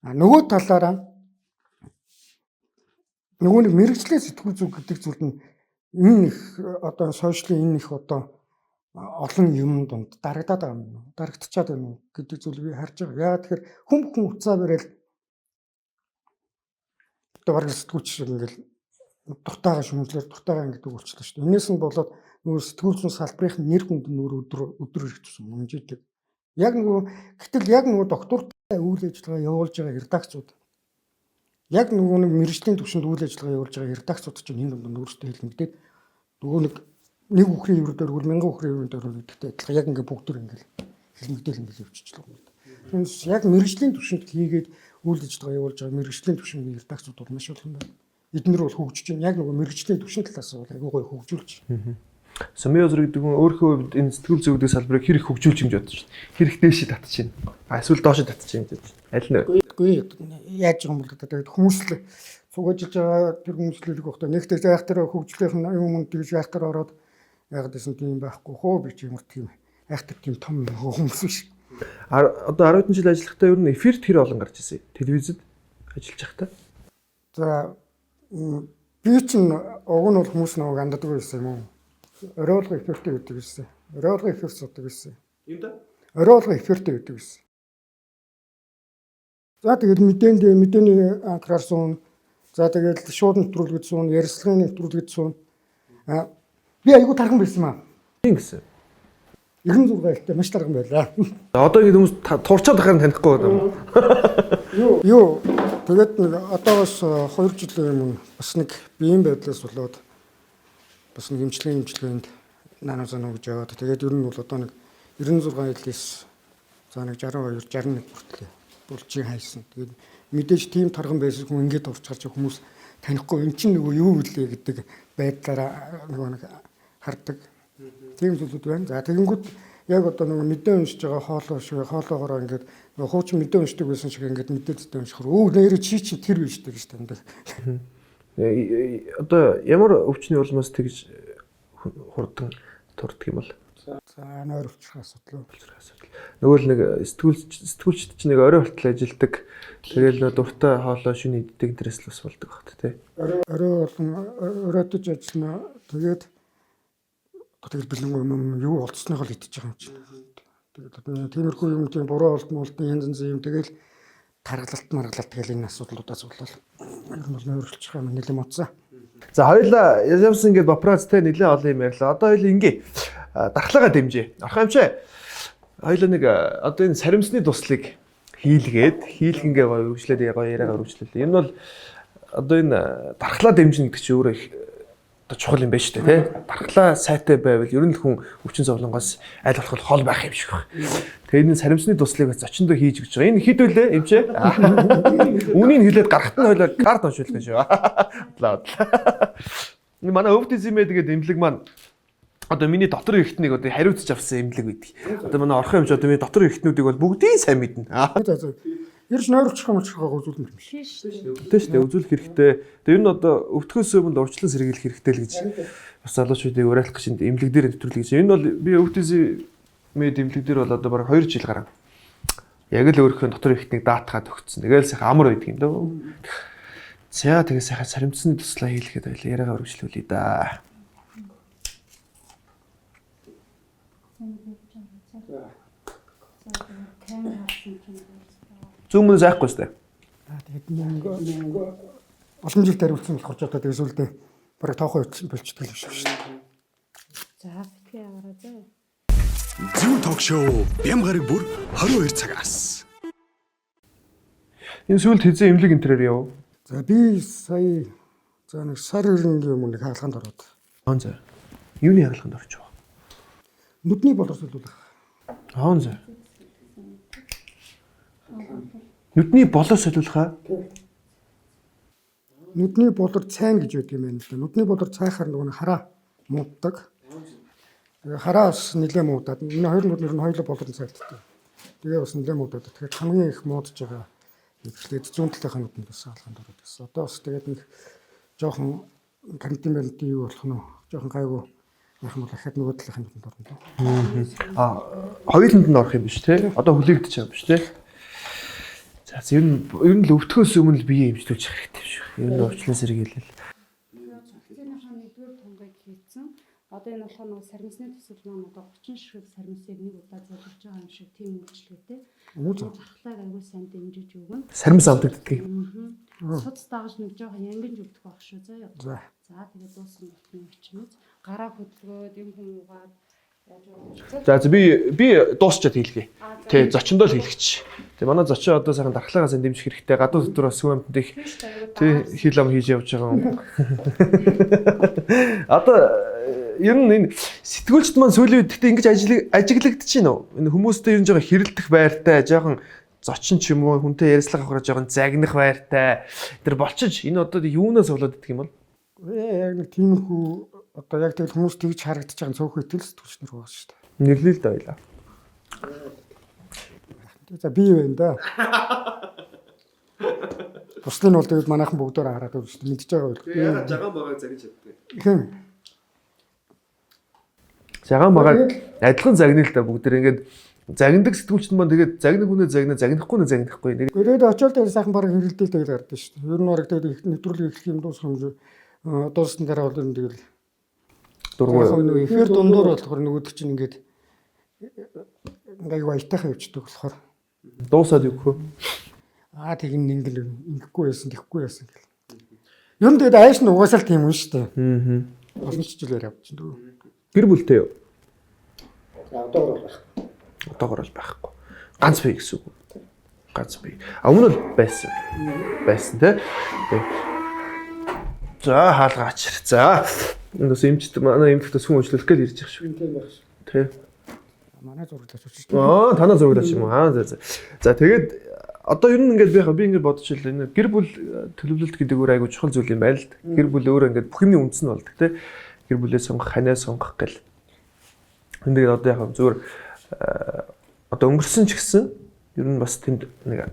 А нөгөө талаараа нөгөө нэг мэрэгжлийн сэтгүүл зүй гэдэг зүйл нь энэ их одоо сошиалын энэ их одоо олон юм дунд дарагдаад байгаа юм уу? Дарагдчихад байна уу гэдэг зүйлийг би харж байгаа. Яагаад тэгэхээр хүн бүхэн уцаа барайл одоо бараг сэтгүүлч шиг ингээл дуртайгаа шүмжлэр дуртайгаа ингэдэг болчихлоо шүү дээ. Энээс нь болоод нөгөө сэтгүүл зүйн салбарын нэр хүнд нь өөр өдөр ирэх тусам мунжидэг. Яг нөгөө гэтэл яг нөгөө доктортой үйл ажиллагаа явуулж байгаа редакцууд яг нөгөө нэг мэргэжлийн түвшинд үйл ажиллагаа явуулж байгаа редакцууд чинь энэ дунд өөрсдөө хэлмэгдээд нөгөө нэг Нэг үхрийн евро дөрвөл 1000 үхрийн евро дөрвөл гэдэгтэй адилхан яг ингээ бүгд төр ингээл хэлмэгдэл ингээл явчихлаа юм. Тиймээс яг мэрэгжлийн түвшинд хийгээд үйл ажиллагаа явуулж байгаа мэрэгжлийн түвшингийн редакцууд бол маш олон байна. Эднэр бол хөгжиж байна. Яг нөгөө мэрэгжлийн түвшин талаас бол айгүй гоё хөгжүүлж байна. Сумиозор гэдэг хүн өөрийнхөө хувьд энэ сэтгүүл зүйн салбарыг хэр их хөгжүүлж юм гэж бодож байна. Хэр их дээшээ татчих юм. А эсвэл доошоо татчих юм гэж бодож байна. Аль нь вэ? Үгүй яаж юм бол тэгээд хүмүүс л цуг ажиллаж байгаа тэр хүмүүс л хэлэх багтаа нэгтэй айхтар хөгжлийнх нь юм юм тэгж айхтар ороод яг гэсэн тийм байхгүй хөө би ч ямар тийм айхтар тийм том хүмүүс биш. Одоо 10 жил ажиллахдаа ер нь эфирт хэр олон гарч ирсэн? Телевизэд ажиллаж байхдаа. За би чинь уг нь бол хүмүүс нэг анддаг байсан юм уу? Оройлго эфиртэй гэдэг байсан. Оройлго эфир судаг байсан. Юм да? Оройлго эфиртэй гэдэг байсан. За тэгээд мэдээнд мэдээний анхаарал суун. За тэгээд шууд нэвтрүүлгэд суун, ярилцлагын нэвтрүүлгэд суун. А би айгүй тархан байсан маа. Тийм гэсэн. 96 элтэй маш тархан байлаа. Одоо ингэ хүмүүс турчаад байхаар нь танихгүй байна юм. Юу тэгээд нэг одоогоос 2 жилийн өмнө бас нэг биеийн байдлаас болоод бас нэг эмчилгээнд нано зануу гэж яваад тэгээд ер нь бол одоо нэг 96 жилээс за нэг 62 61 хүртэл булчин хайсан. Тэгээд мэдээж тийм тарган байсан хүн ингээд урч гарч хүмүүс танихгүй эн чинь нөгөө юу вүлээ гэдэг байдлаараа нөгөө нэг хардаг. Тийм зүйлүүд байна. За тэгэнгүүт яг одоо нөгөө мэдээ уншиж байгаа хоолой шиг хоолоогоороо ингээд нөгөө хуучин мэдээ уншдаг байсан шиг ингээд мэдээ зүйтэй уншихаар өө нэрээ чи чи тэр биш гэж таньдаг. Одоо ямар өвчний улмаас тэгж хурдан турдаг юм бол? За нойр өвчих асуудал. Асуудал. Нөгөө л нэг сэтгүүлчд чинь нэг орой хүртэл ажилдаг. Тэгэл нөө дуртай хоолой шүн иддэг интерес л бас болдог багт тий. Орой болон оройтож ажиллана. Тэгээд тэгэл бэлэн юм юу олдсныхоо л идчихэж байгаа юм чинь. Тэгээд одоо тиймэрхүү юм тийм буруу олд молдын янз янзын юм тэгэл таргалалт маргалалт тэгэл энэ асуудлуудаас болол ер нь бол нойролчих юм нэлээд муцсан. За хоёлаа ямсан ингээд папарац те нэлээд олон юм ярьлаа. Одоо хоёлаа ингээ дархлаагаа дэмжээ. Орхон амчаа. Хоёлаа нэг одоо энэ саримсны туслыг хийлгээд хийлгэнгээ гоё үргэлжлээд гоё яриагаа үргэлжлүүлээ. Энэ бол одоо энэ дархлаа дэмжинэ гэдэг чинь өөрөө их одоо чухал юм байна шүү дээ тий. Дархлаа сайтай байвал ер нь л хүн өвчин зовлонгоос аль болох хол байх юм шиг байна. Тэгээ энэ саримсны туслыг бас зочиндоо хийж өгч байгаа. Энэ хэд вүлээ эмчээ? Үүнийг хэлээд гарахт нь хоёлаа карт уншуулах гэж шүү. Бодлоо бодлоо. Энэ манай өвд изимээ тэгээд эмнэлэг маань одоо миний дотор эрхтнийг одоо хариуцж авсан эмнэлэг байдаг. Одоо манай орхон эмч одоо миний дотор эрхтнүүдийг бол бүгдийг сайн мэднэ. За за. Ерч нойролчих юм болчих үзүүлнэ юм шиг. Тэ шүү дээ үзүүлэх хэрэгтэй. Тэгээ ер нь одоо өвтгөөс өмнө урьдчилан сэргийлэх хэрэгтэй л гэж бас залуучуудыг уриалах гэж эмнэлэг дээр нэвтрүүлэх гэж. Энэ бол би өвд изимээ эмнэлэг дээр бол одоо бараг 2 жил гарan. Яг л өөрийнхөө дотор эрхтнийг даатгаад өгцөн. Тэгэл сайхан амар байдаг юм дөө. За тэгээ сайхан саримцсны туслаа хийлгээд байлаа. Яриагаа үргэлжлүүлье да. Зүүн мөн зайхгүй сте. Аа тэгээд мөнгө олон жил хариуцсан болохоор ч одоо тэгээд сүлдээ бараг тоохоо болчдөг юм шиг шүү дээ. За битгий аваарай зөө. Зүү ток шоу бям гараг бүр 22 цагаас. Энэ сүүлд хэзээ эмнэлэг энтрээр яв. За би сая за нэг сар ирэнгийн өмнө нэг хаалганд ороод Хоон зай. Юуны хаалганд орчих вэ? нүдний болор солиулах. Хоон зай. Нүдний болоо солиулахаа. Нүдний болор цайн гэж байдаг юм байна л да. Нүдний болор цайхаар нөгөө нэг хараа мууддаг. Тэгээ хараа бас нэлээд муудаад. Энэ хоёр нүд нэр нь хоёулаа болор нь цайлтдаг. Тэгээ бас нэлээд муудаад. Тэгэхээр хамгийн их муудж байгаа эхлээд зүүн талынхаа нүдэнд бас хаалганд ороод ирсэн. Одоо бас тэгээд нэг жоохон карантин барилтын юу болох нь жоохон гайгүй яах юм бол ахаад нөгөө талынхаа нүдэнд орно доо. А хоёуланд нь орох юм биш те. Одоо хүлээгдэж байгаа юм биш те. За ер нь л өвтгөөс өмнө л бие эмчлүүлчих хэрэгтэй юм шиг. Ер нь өвчлэн сэргийлэл. Вакциныхаа нэгдүгээр тунгааг хийцэн. Одоо энэ болохоор нөгөө саримсны төсөл маань одоо 30 ширхэг саримсыг нэг удаа золгож байгаа юм шиг тийм үйлчлэгээтэй. Үү за. Дархлааг аягүй сайн дэмжиж өгнө. Саримс авдагддаг юм. Суц дагаж нэг жоохон янгинж өгдөх байх шүү заа юу. За. За тэгээд дуусан болтны очимыз гараа хөдөлгөөд юм хүмүүгаад яаж болж За би дуусчаад хэлье. Тэ зочиндоо л хэлчих. Тэ манай зочин одоо сайхан дархлаагаа сайн дэмжих хэрэгтэй. Гадуур дотор бас хүн амьтанд их тэ хил ам хийж явж байгаа юм. Одоо Ер нь энэ сэтгүүлчд маань сүүлийн үед гэхдээ ингэж ажиглагдчих чинь үү? Энэ хүмүүстэй ер нь жоохон хэрэлдэх байртай, жоохон зочин ч юм уу хүнтэй ярилцлага авахар жоохон загнах байртай. Тэр болчиж энэ одоо юунаас болоод идэх юм бол? Яг нэг тиймэрхүү одоо яг тэгэл хүмүүс тэгж харагдаж байгаа цөөхөн итэл сэтгүүлч нар байгаа шүү дээ. Нэрлээ л дээ байлаа. За би байна да. Бусдын бол тэгээд манайхан бүгдээр хараад байна шүү дээ. Мэдж байгаа байл. Ягаад жагаан багааг загнаж чаддаг. Хэн? Жагаан багааг адилхан загнаа л да бүгд тэр ингээд загнадаг сэтгүүлчд маань тэгээд загнах хүнээ загнаа, загнахгүй нэ загнахгүй. Нэг Тэгээд очиод тэгээд сайхан бараг хэрэлдээл тэгэл гардаг шүү дээ. Ер нь бараг тэгээд их нэвтрүүлэг эхлэх юм дуусах юм дууссан дараа бол ер нь тэгэл дургуй. Яг нөгөө ихээр дундуур болохоор нөгөөдөг чинь ингээд ингээд аятайхан явчихдаг болохоор Дуусаад юу хөө? аа тэг энэ ингээл ингэхгүй байсан тэгхгүй байсан гэл. Ер нь тэгээд ааш нь угаасаа л тийм юм шүү дээ. Аа. Олон ч жилээр явчихсан дөө. Гэр бүлтэй юу? За одоогор бол байх. Одоогор бол байхгүй. Ганц бие гэсэн үг. Ганц бие. А өмнө нь байсан. Байсан тий. Тэг. За хаалгаач. За энэ бас эмчт манай эмнэлэгт бас хүн уучлах гэж ирж байгаа шүү. Тийм байх шүү. Тий. Манай зураглаач шүү дээ. Аа танаа зураглаач юм уу? Аа за за. За тэгээд одоо ер нь ингээд би яг би ингээд бодож ил энэ гэр бүл төлөвлөлт гэдэг өөр айгуу чухал зүйл юм байна л да. Гэр бүл өөрөө ингээд бүх юмны үндэс нь болдог тий. Гэр бүлээ сонгох, ханаа сонгох гэл. Энд тэгээд одоо яг зүгээр одоо өнгөрсөн ч гэсэн ер нь бас тэнд нэг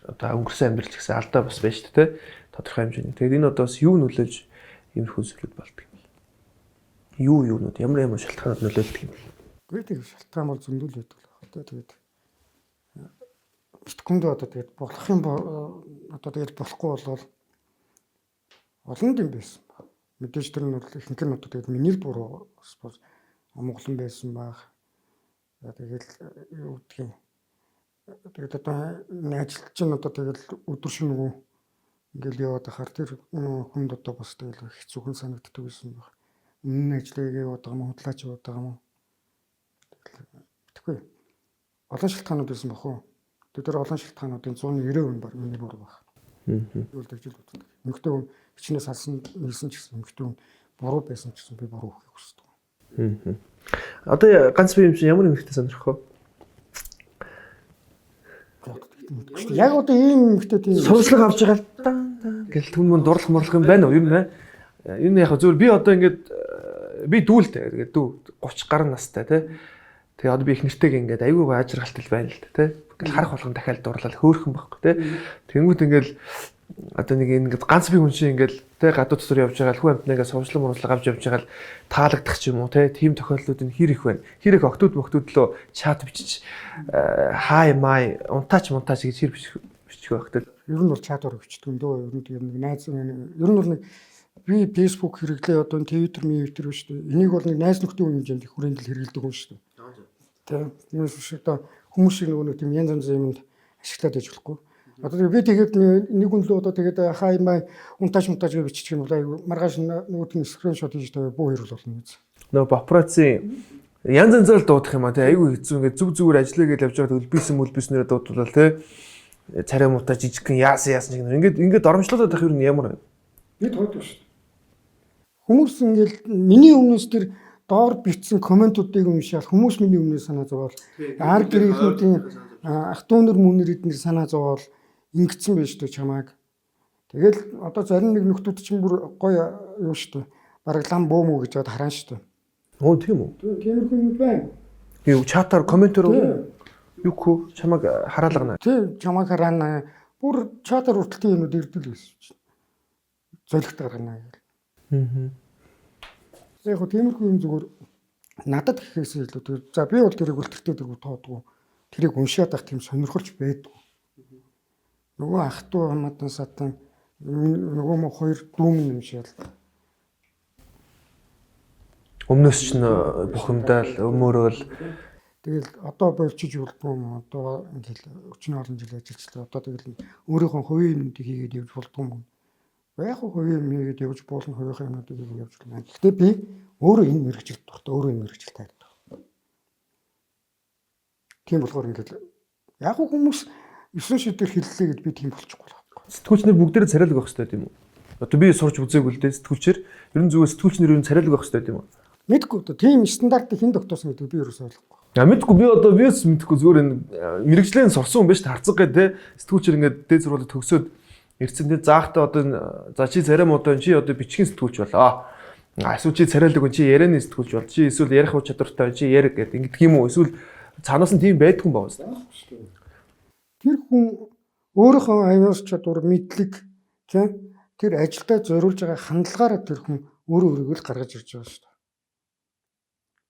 одоо өнгөрсөн амьдрал ч гэсэн алдаа бас байна шүү дээ тий. Тодорхой хэмжээний. Тэгээд энэ одоо бас юу нөлөөлж иймэрхүү зүйлүүд болдог юм бэ? Юу юунууд ямар ямар шалтгаанууд нөлөөлдөг юм бэ? Үгүй тэг шалтгаан бол зөндөл байдаг л байна. Одоо тэгээд биткүндээ одоо тэгээд болох юм одоо тэгээд болохгүй болвол олон юм байсан баг. Мэдээж тэр нь бол ихэнх нь одоо тэгээд миний л буруу бас амгалан байсан баг. За тэгэл юу гэдгийг тэгээд одоо энэ ажил чинь одоо тэгэл өдөр шөнөгүй ингээл яваад ахаар тэр хүнд одоо бас тэгэл хэцүүхэн санагддаг байсан баг. Үнэн ажлыг яваад байгаа юм уу, худлаач яваад байгаа юм уу? Тэгэхгүй. Олон шалтгаанууд байсан бах уу? Тэд тэр олон шалтгаануудын 190% баг миний буруу баг. Юу л тэгж л боддог. Эмэгтэй хүн хичнээн салсан нийсэн ч гэсэн эмэгтэй хүн буруу байсан ч гэсэн би буруу өгөхийг хүсдэг. Одоо ганц бие юм чинь ямар эмэгтэй сонирхох вэ? Яг одоо ийм эмэгтэй тийм Сурчлага авч байгаа л дан дан гэл түн мөн дурлах морлох юм байна уу? Ер нь энэ яг зөв би одоо ингээд би дүүлтэй тэгээд дүү 30 гаруй настай тий. Тэгээ одоо би их нэртэйг ингээд айгүй гой ажиргалтай л байна л да тий. Ингээл харах болгон дахиад дурлал хөөрхөн байхгүй тий. Тэнгүүт ингээл одоо нэг ингээд ганц би хүн чинь ингээл тий гадуу дотор явж байгаа л хүн амтнаа ингээд сувчлан муурлага авч явж байгаа л таалагдах ч юм уу тий. Тим тохиолдлууд нь хэр их байна. Хэр их октод моктод лөө чат бичиж хай май унтаач мунтаач гэж хэр бичих байх тий. Ер нь бол чатаар өгчдөг юм дөө. Ер нь тийм нэг найз ер нь бол нэг би Facebook хэрэглээ одоо Twitter, Twitter биш үү. Энийг бол нэг найз нөхдийн хэмжээнд их хүрээнд л хэрэглэдэг юм шүү дээ. Тэ. Тиймээс биш одоо хүмүүс шиг нөгөө нэг тийм янз янз юмд ашиглаад байж болохгүй. Одоо тэгээ би тэгээд нэг хүн лөө одоо тэгээд хай май унтаач мунтаач гэж бичих юм бол айгүй маргааш нөгөөд нь скриншот хийж тавиа бүү хэрүүл болно гэж. Нөгөө папарацци янз янзаар л дуудах юм а тий айгүй хэцүү ингээд зүг зүгээр ажиллая гэж явж байгаа төлбийсэн мүлбийснээрээ дуудвал тий царай муутай жижигхэн яасан яасан гэх ингээд ингээд доромжлоод байх юм ямар вэ? Бид хойд шүү. Хүмүүс ингээл миний өмнөөс тэр доор бичсэн комментуудыг уншаал хүмүүс миний өмнөөс санаа зовоол ар гэрийнхнүүдийн ах дүү нар мөнөр эднэр санаа зовоол ингэсэн байж шүү чамааг. Тэгэл одоо зарим нэг нөхдүүд чинь бүр гоё юу шүү дээ. Бараг лам бөөм үү гэж бод харан шүү дээ. Оо тийм үү? Тиймэрхүү юм байна. Юу чатаар комментээр юу хөө чамайг хараалгана. Тийм чамайг хараана. Бүр чатаар хүртэл тийм юмнууд ирдэг л байсан чинь. Золигт гаргана гэл. Аа. За яг хөө тиймэрхүү юм зүгээр надад гэхээс илүү тэр за би бол тэрийг үлдэртэй тэргүй тоодгүй. Тэрийг уншаад ах тийм сонирхолч байдгүй. Нөгөө ах トゥ хамаатан сатан нөгөө мө хоёр дүүмэн юм шиг л Өмнөөс чинь бухимдаал өмөрөөл тэгэл одоо болчиж болдгоо юм одоо ингээл өчнө олон жил ажиллажлаа одоо тэгэл өөрийнхөө хувийн юмнуудыг хийгээд явж болдгоо юм. Яг хувийн юм хийгээд явж болно хувийнхаа юмнуудыг хийгээд явж болно. Гэхдээ би өөрөө энэ мэргэжилд дуртай өөрөө энэ мэргэжил тайлбар. Тийм болохоор ингээл яг хүмүүс 9 шидэр хэллээ гэд би тийм болчихгүй л байхгүй. Сэтгүүлч нар бүгдээрээ царайлаг байх хэрэгтэй юм уу? Одоо би сурч үзээгүй л дээ сэтгүүлчээр ер нь зүгээр сэтгүүлч нар ер нь царайлаг байх хэрэгтэй юм уу? Мэдгүй одоо тийм стандартыг хэн тогтоосон гэдэг би ерөөсөө ойлгохгүй. Я мэдгүй, би одоо би бас мэдгүй, зүгээр энэ мэрэгжлийн сурсан хүн биш харцаг гэ те сэтгүүлчээр ингээд дээд сургуулийг төгсөөд ирсэн те заахта одоо энэ, за чи царай муудаа чи одоо бичгийн сэтгүүлч болоо. Эсвэл чи царайлаг хүн, чи ярианы сэтгүүлч бол, чи эсвэл ярих ур чадвартай чи яриг гэдэг ингэдэг юм уу? Эсвэл цаанаас нь тийм байдгүй юм байна. Тэр хүн өөрийнхөө аюул чадвар, мэдлэг тийм тэр ажилдаа зориулж байгаа хандлагаараа тэр хүн өөрөө өөрийгөө л гаргаж ирж байгаа шүү дээ.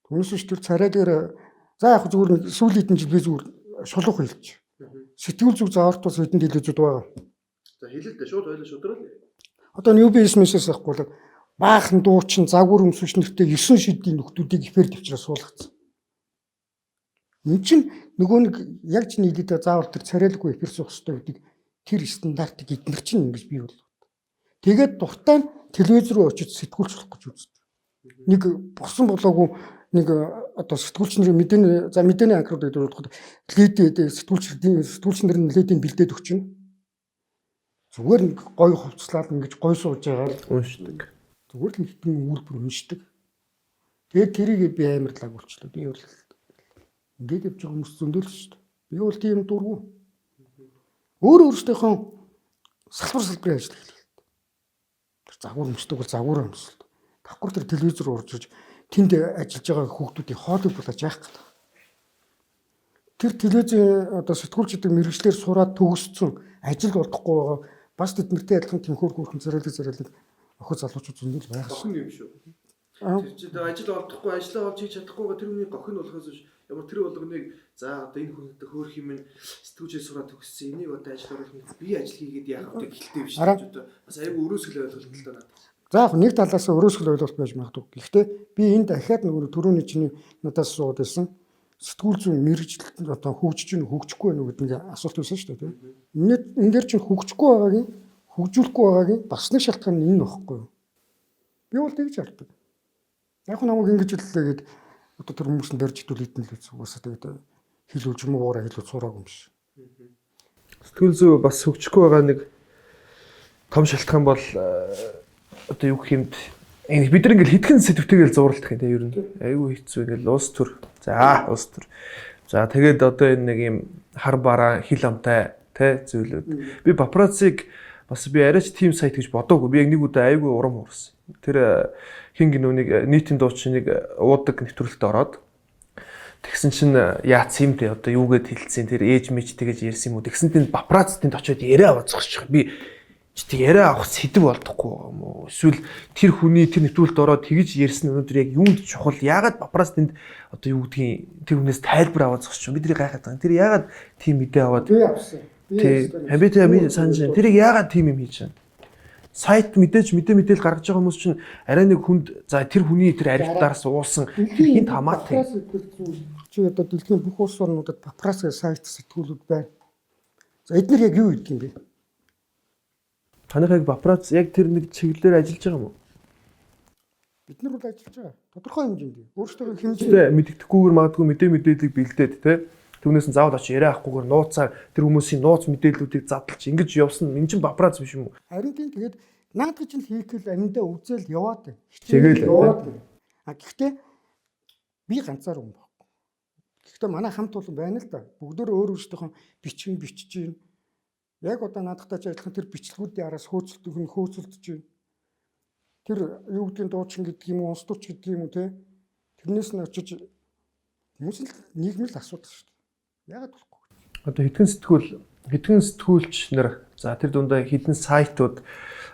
Түүнээс биш тэр царай дээр за яг зүгээр нэг сүүлийн хэдэн жил би зүгээр шулуух хэлж. Сэтгүүл зүг зааварт бас хэдэн телевизүүд байгаа. За хэлээ л дээ, шууд ойлоо шудрал. Одоо UBS мэсээс ахгүй л баахан дуучин загвар өмсөж нэртэй 9 шидийн нөхдүүдийг эфир төвчрээ суулгацсан. Энд чинь нөгөө нэг яг ч нийлээдээ заавал тэр царайлгүй эфир суух хэрэгтэй гэдэг тэр стандартыг эднэр чинь ингэж бий болов. Тэгээд дуртай нь телевиз рүү очиж сэтгүүлч болох гэж үздэг. Нэг босон болоогүй нэг одоо сэтгүүлч нарын мэдээний за мэдээний анкерууд гэдэг бодоход лид сэтгүүлч нарын лидийг бэлдээд өгчнө. Зүгээр нэг гой хувцлаад ингэж гой сууж байгаа л Уншдаг. зүгээр л хитэн үйлдвэр уншдаг. Тэгээд тэрийг би амар лаг болчлоо. Би бол ингээд явж байгаа хүмүүс зөндөл шүү дээ. Би бол тийм дургу. Өөр өөрсдийнхөө салбар салбарын ажил хийлээ. Тэр загвар өмсдөг бол загвар өмсөлт. Давхар тэр телевизээр орж иж тэнд ажиллаж байгаа хүүхдүүдийн хоолыг булааж яах гэдэг. Тэр телевизийн одоо сэтгүүлч гэдэг мэргэжлээр сураад төгссөн ажил олдохгүй байгаа бас тэднэртэй адилхан тэмхүүр хөөрхөн царайлаг царайлаг охид залуучууд зөндөл байгаа шүү. Гохин юм шүү. Аа. Тэр чинь ажил олдохгүй, ажлаа олж хийж чадахгүйгээ тэр хүний гохин болохоос биш ямар тэр болгоныг за одоо энэ хүн одоо хөөх юм сэтгүүлчээр сураад төгссөн энийг одоо ажил оруулах би ажил хийгээд яах вэ гэлтэй биш Араа. ч одоо бас аюу өрөөсгөл ойлголт л доо надад. За яг нэг талаас нь өрөөсгөл ойлголт байж магадгүй. Гэхдээ би энд дахиад нөгөө түрүүний чиний надаас суугаад байсан сэтгүүл зүйн мэргэжил одоо хөгжиж гин хөгжихгүй байна уу гэдэг нэг асуулт байсан шүү дээ тийм. Энэ энэ дээр чинь хөгжихгүй байгаагийн хөгжүүлэхгүй байгаагийн бас нэг шалтгаан нь энэ багхгүй юу? Би бол тэгж хардаг. Яг намайг ингэж хэллээ гэд одоо тэр хүмүүс нь барьж идвэл идэн л үз. Угаасаа тэгээд хэлүүлж муугаараа хэлүүл сураагүй юм биш. Сэтгүүл зүй бас хөгжихгүй байгаа нэг том шалтгаан бол одоо юу гэх юмд энэ бид нар ингээл хитгэн сэдвтэйгэл зууралдах юм те ер нь айгүй хэцүү ингээл улс төр. За улс төр. За тэгээд одоо энэ нэг юм хар бараа хил амтай те зүйлүүд. Би папарацциг бас би арайч тим сайт гэж бодоогүй. Би яг нэг удаа айгүй урам хуурсан. Тэр хин гинүүнийг нийтийн дуучин нэг уудаг нэвтрүүлэлт ороод тэгсэн чинь яац юм те одоо юугээд хэлсэн тэр ээж мэж тэгэж ярьсан юм уу тэгсэн тэнд папарац тэнд очиод яриа аваад зогсчих. Би чи тэг яриа авах сэдв болдохгүй байгаа юм уу? Эсвэл тэр хүний тэр нэвтрүүлэлт ороод тэгж ярьсан өнөөдөр яг юунд чухал? Яагаад папарац тэнд одоо юу гэдгийг тэр хүнээс тайлбар аваад зогсчих. Би тэрийг гайхаад байгаа. Тэр яагаад тийм мэдээ аваад Би авсан. тий би тэг би санаж байна. Тэрийг яагаад тийм юм хийж байна? Сайт мэдээж мэдээ мэдээл гаргаж байгаа хүмүүс чинь арай нэг хүнд за тэр хүний тэр аривтаараас уусан тэр хинт хамаатай. Папарас гэдэг зүйл чи одоо дэлхийн бүх улс орнуудад папарас гэх сайт сэтгүүлүүд байна. За эднэр яг юу гэдэг юм бэ? Танайх яг папарац яг тэр нэг чиглэлээр ажиллаж байгаа юм уу? Бид нар бол ажиллаж байгаа. Тодорхой хэмжээнд. Өөрсдөө хэмжээ Тэ мэддэхгүйгээр магадгүй мэдээ мэдээллийг бэлдээд те түүнээс нь заавал очиж яриа авахгүйгээр нууцаар тэр хүмүүсийн нууц мэдээллүүдийг задлж ингэж явсан энэ чинь папарац биш юм уу? Харин тийм тэгээд наадах чинь хийх л амьдаа үзэл яваад байна. Чигээл, Хичээл яваад байна. А гэхдээ би ганцаар юм байхгүй. Гэхдээ манай хамт олон байна л да. Бүгдөө өөр өөрсдийнхөө бичвэн бичиж байна. Яг одоо наадахтай ч адилхан тэр бичлэгүүдийн араас хөөцөлдөх нь хөөцөлдөж байна. Тэр юу гэдгийг дуучин гэдэг юм уу, унстууч гэдэг юм уу те. Тэрнээс нь очиж хүмүүс л нийгэм л асуудал шүү дээ. Яагаад болохгүй? Одоо хэдхэн сэтгүүлч нар за тэр дундаа хэдэн сайтууд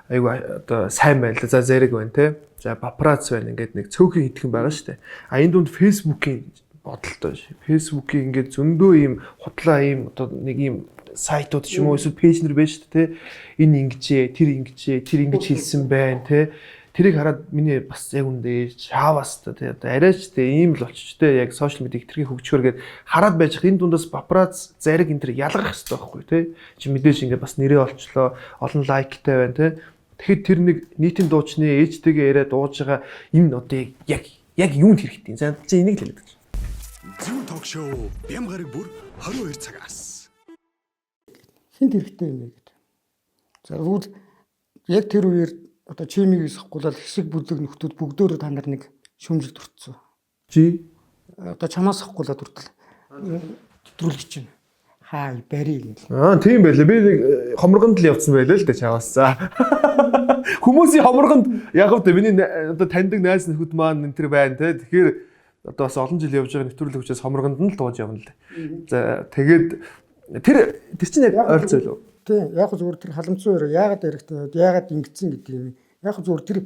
айгу одоо сайн байна л да. За зэрэг байна те. За папарац байна ингээд нэг цөөхөн хэдхэн байгаа шүү дээ. А энэ дунд Facebook-ийн бодолтой биш. Facebook-ийн ингээд зөндөө ийм худлаа ийм одоо нэг ийм сайтууд ч юм уу эсвэл пэйж нар байна шүү дээ те. Энэ ингэжээ, тэр ингэжээ, тэр ингэж хэлсэн байна те. Тэрийг хараад миний бас яг үндэ шаавас та тий одоо арайч тий ийм л болчих тий яг сошиал медиа хэтэрхий хөгжихөөр гээд хараад байж хат энэ дундаас папарац зариг энэ төр ялгарх хэрэгтэй байхгүй тий чи мэдээж ингээд бас нэрээ олчлоо олон лайктай байна тий. Тэгэхэд тэр нэг нийтийн дуучны ээжтэйгээ яриад дууж байгаа энэ одоо яг яг юунд хэрэгтэй юм за чи энийг л хэлээд гэж. Зүүн ток шоу Бям гараг бүр 22 цагаас. Хинт хэрэгтэй юм бэ гэдэг. За тэгвэл яг тэр үеэр одоо чимийг сахгуулаад хэсэг бүлэг нөхдүүд бүгдөөрөө та нар нэг Шүүмжил төрсөн. Чи Одоо чамаас авахгүй л хүртэл нэвтрүүлэг чинь. Хай бари гэл. Аа, тийм байлээ. Би нэг хоморгонд л явцсан байлээ л дээ чаваас. За. Хүмүүсийн хоморгонд яг вэ миний одоо таньдаг найз нөхөд маань энэ төр байна те. Тэгэхээр одоо бас олон жил явж байгаа нэвтрүүлэг учраас хоморгонд нь л дууж явна л дээ. За, тэгээд тэр тэр чинь яг ойролцоо илүү. Тийм, яг зүгээр тэр халамцсан өрөө яагаад яригдаад яагаад ингэсэн гэдэг юм. Яг зүгээр тэр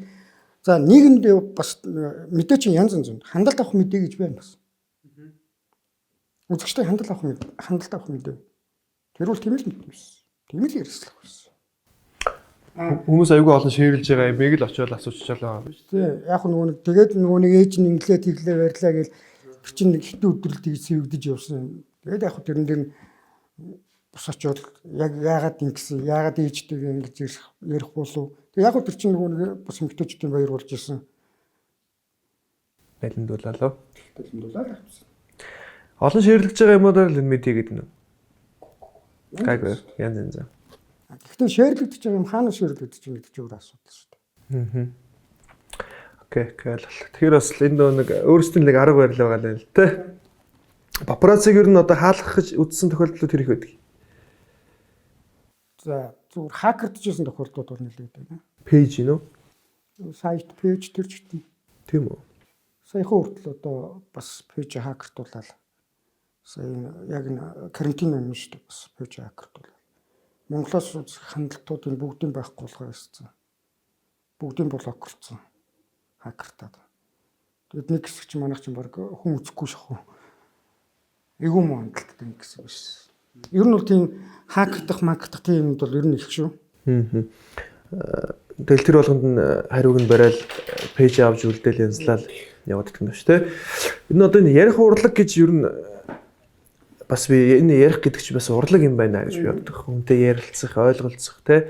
за нийгэмдээ бас мэдээ чинь янз янз юм. Хандалт авах мэдээ гэж байна бас. Үзэгчтэй хандалт авах мэдээ, хандалт авах мэдээ. Тэр бол тийм л мэдээ биш. Тийм л ярилцлага байсан. Хүмүүс аюул олон шеэрлж байгаа юмыг л очиод асууччаалаа. Тийм, яг нөгөө нэг тэгээд нөгөө нэг ээж нь инглээ тэглээ барьлаа гэл тэр чинь нэг хитэн өдрөл тэгж сэвэгдэж явсан. Тэгээд яг тэрэн дээр нь бус очиод яг яагаад ингэсэн, яагаад ээжтэйгээ ингэж ярих болов. Тэг яг тэр чинь нөгөө нэг бас эмгтээчдийн баяр болж исэн. Балиндуулаа лөө. Балиндуулаад авчихсан. Олон шеэрлэж байгаа юмудаар л энэ мэдээ гэдэг нь. Гайгүй янз янз. Гэхдээ шеэрлэгдэж байгаа юм хаана шеэрлэгдэж байгаа гэдэг чинь өөр асуудал шүү дээ. Окей, окей ойлголоо. Тэгэхээр бас энэ дөө нэг өөрсдийн нэг арга барил байгаа л тэ. Папарацциг ер нь одоо хаалгах гэж үдсэн тохиолдлууд хэрэг байдаг. За зүгээр хакердчихсэн тохиолдлууд бол нэлээд байна. Пэйж юм уу? Сайт, пэйж тэр ч гэдэг. Тийм үү? Саяхан хүртэл одоо бас пэйж хакертуулаад сая яг энэ карантин өмнө шүү дээ бас пэйж хакертуулаад. Монголоос үзэх хандлтуудын бүгдийн байхгүй болгоо яссан. Бүгдийн блоклцсон. Хакертаад. Тэгэд нэг хэсэг чинь манайх чинь баг хүн үзэхгүй шахуу. Эйгүү муу хандлттай нэг хэсэг биш. Ер нь бол тийм хакердах, макердах тийм юмуд бол ер нь их шүү. Тэгэл тэр болгонд нь хариуг нь барайл пэйж авч үлдээл янзлал яваад идэх юм байна шүү дээ. Энэ одоо энэ ярих урлаг гэж ер нь бас би энэ ярих гэдэг чинь бас урлаг юм байна гэж би боддог. Хүнтэй ярилцах, ойлголцох те.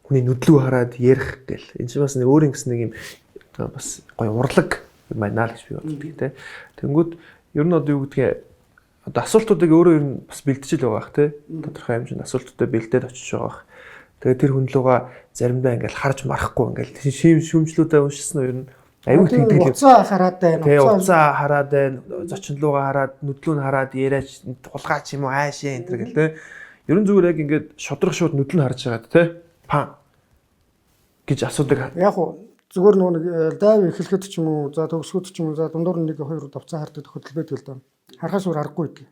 Хүний нүдлүү хараад ярих гэл. Энэ чинь бас нэг өөр ингэсэн нэг юм одоо бас гоё урлаг юм байна л гэж би боддог те. Тэнгүүд ер нь одоо юу гэдгийг одоо асуултуудыг өөрөө ер нь бас бэлтжил байгаа бах те. Тодорхой хэмжээнд асуултуудаа бэлдээд очиж байгаа бах. Тэгээд тэр хүн лугаа заримдаа ингээл харж марахгүй ингээл шим шүмжлүүдээ уншсан уу ер нь аюул тэгдэг юм. Уцаа хараад байна. Тэгээ уцаа хараад байна, зочинлуугаа хараад, нүдлүү нь хараад яриач, тулгаач юм уу аашаа энэ төр гэл те. Ер нь зүгээр яг ингээд шудрах шууд нүдл нь харж байгаад те. Пан гэж асуудаг. Яг уу зүгээр нөгөө нэг дайв эхлэхэд ч юм уу, за төгсгöd ч юм уу, за дундуур нь 1 2 давцаа хардаг тохиолдол байдаг л да. Харахаас өөр аргагүй байдаг.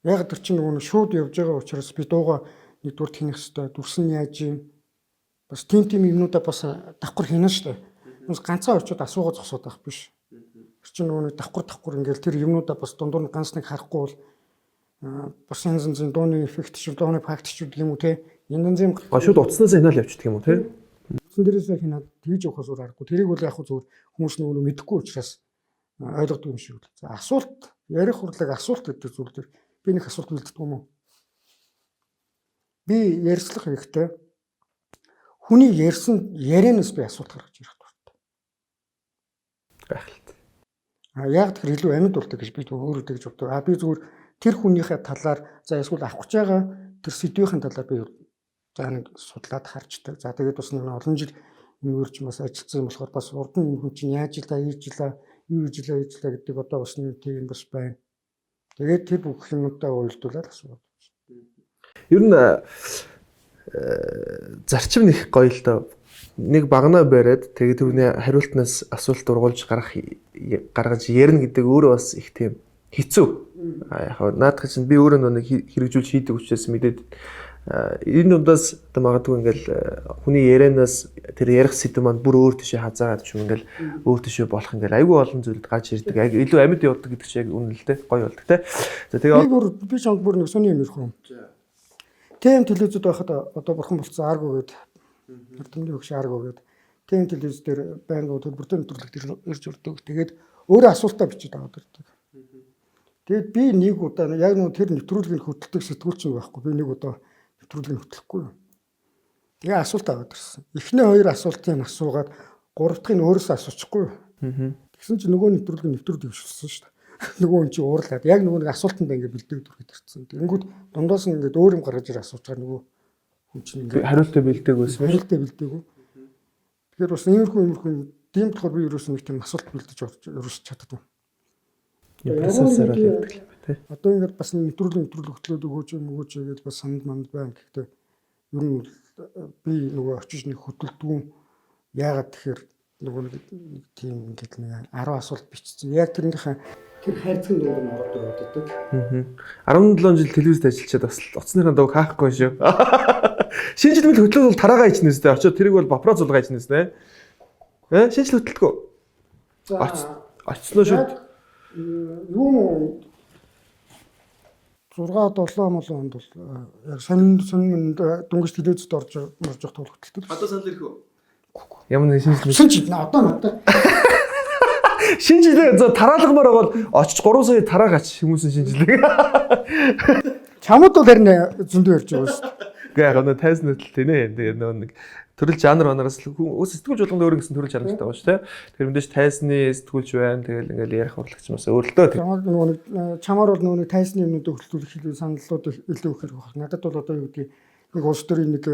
Яг тэр чинь нөгөө нэг шууд явж байгаа учраас би дууга нэгдүгээр тэнэх хэвээр дүрс нь яаж юм бас тийм тийм юмнуудаа бас давхар хийнэ шүү дээ. Хүмүүс ганцхан очиод асуугаа зогсоод байх биш. Тэр чинь нөгөө нэг давхар давхар ингээл тэр юмнуудаа бас дундуур нь ганц нэг харахгүй бол бас янз янзын дууны эффект ч дууны факт ч гэдэг юм уу те. Янз янзын А шууд утаснаас хинаал явчихдаг юм уу те. Утсан дээрээсээ хинаад тэгж явахаас өөр аргагүй. Тэрийг бол яг хөө зүгээр хүмүүс нөгөө мэдэхгүй учраас ойлгодог юм шиг л. За асуулт, ярих хурлаг асуулт гэдэг зүйл дээр би нэг асуулт бэлддэг юм уу? Би ярьцлах хэрэгтэй. Хүний ярьсан ярианаас би асуулт гаргаж ирэх дуртай. Гайхалтай. А яг тэр илүү амьд болдог гэж би өөрөө тэгж боддог. А би зүгээр тэр хүнийхээ талаар за эсвэл авах гэж байгаа тэр сэдвийн талаар би за нэг судлаад харчдаг. За тэгээд бас нэг олон жил энэ үрж бас ажилласан юм болохоор бас урд нь энэ хүн чинь яаж илаа, ийж илаа, юу хийж илаа, ийж илаа гэдэг одоо бас нэг тийм бас байна. Тэгээд тэр бүх юмудаа уялдуулаад асууад. Ер нь зарчим нэг гоё л доо. Нэг багнаа бариад тэгээд түүний хариултнаас асуулт ургуулж гаргах гаргаж ярина гэдэг өөрөө бас их тийм хэцүү. А яг наадах чинь би өөрөө нэг хэрэгжүүлж хийдэг учраас мэдээд энэ дундаас одоо магадгүй ингээл хүний ярианаас тэр ярих сэдв маань бүр өөр тийшээ хазаагаад ч юм ингээл өөр тийшээ болох ингээл айгүй олон зүйлд гарч ирдэг. Яг илүү амьд явдаг гэдэг чинь яг үнэн л те гоё болдог те. За Би тэгээ бүр би чамд бүр нэг сони юм ярих юм. ТМ телевизэд байхад одоо бурхан болцсон Арго гээд Эрдэмний өгш Арго гээд ТМ телевиз дээр байнга төлбөртэй нэвтрүүлэг ирж өрдөг. Тэгээд өөрөө асуултаа бичиж аваад ирдэг. Тэгээд би нэг удаа яг нэг тэр нэвтрүүлгийг хөтэлдэг сэтгүүлч юм байхгүй. Би нэг удаа нэвтрүүлгийг хөтлөхгүй. Тэгээ асуулт аваад ирсэн. Эхний хоёр асуултыг асуугаад гурав дахьыг өөрөөсөө асуучихгүй. Тэгсэн чинь нөгөө нэвтрүүлэг нэвтрүүлэг дэвшилсэн шүү дээ. Нөгөө хүн чинь уурлаад яг нөгөө нэг асуултанд ингээд бэлдэг дүрхэд ирсэн. Тэнгүүд дундаас нь ингээд өөр юм гаргаж ир асуучаар нөгөө хүн чинь ингээд хариултаа бэлдээг байсан. хариултаа бэлдээгүй. Тэгэхээр бас иймэрхүү иймэрхүү Тийм болохоор би ерөөс нэг тийм асуулт бэлдэж орж ерөөс чаддаггүй. Процессор л явдаг юм байна тий. Одоо ингээд бас нэг нэвтрүүлэг хөтлөөд өгөөч юм өгөөч гэж бас санал манд байна. Гэхдээ ер нь би нөгөө очиж нэг хөдөлдгүүн яагаад тэгэхээр нөгөө нэг тийм ингээд нэг 10 асуулт бичсэн. Яг тэрнийхээ тэр хайрцаг нөгөө нь ороод ирээд байдаг. 17 жил телевизэд ажиллачаад бас утасныхаа дууг хаахгүй шүү. Шинэ жил мэл хөтлөөд бол тараагаа ичнэ үстэй. Очоод тэрийг бол папрац сулгаа ичнэ үстэй. Шинэ жил хөтөлдгөө. За Очсноо шүү. Юу 6 7 молон онд бол яг сонин сонин дөнгөж телевизэд орж орж явах тул хөтэлдэг. Одоо санал ирэх үү? Ямар нэг шинэ жил. Шинэ жил одоо надад Шинэ жилээ за тараалгамаар байгаа бол очиж 3 сая тараагаач хүмүүсийн шинэ жилийг. Чамд бол харин зөндөө ярьж байгаа шүү дээ. Гэ яг нөө тайзан хөтөл тэнэ. Тэгээ нөө нэг төрөл жанр манараас л хүн сэтгүүлч болгонд өөр ингэсэн төрөл жанртай байгаа шүү дээ. Тэр мэдээж тайзны сэтгүүлч байна. Тэгэл ингээл ярих урлагч бас өөр л дөө. Чамаар нөгөө нэг чамаар бол нөгөө нэг тайзны юмнуудыг хөтлүүлэх илүү саналууд илүү их хэрэг байна. Надад бол одоо юу гэдгийг нэг улс төрийн нэг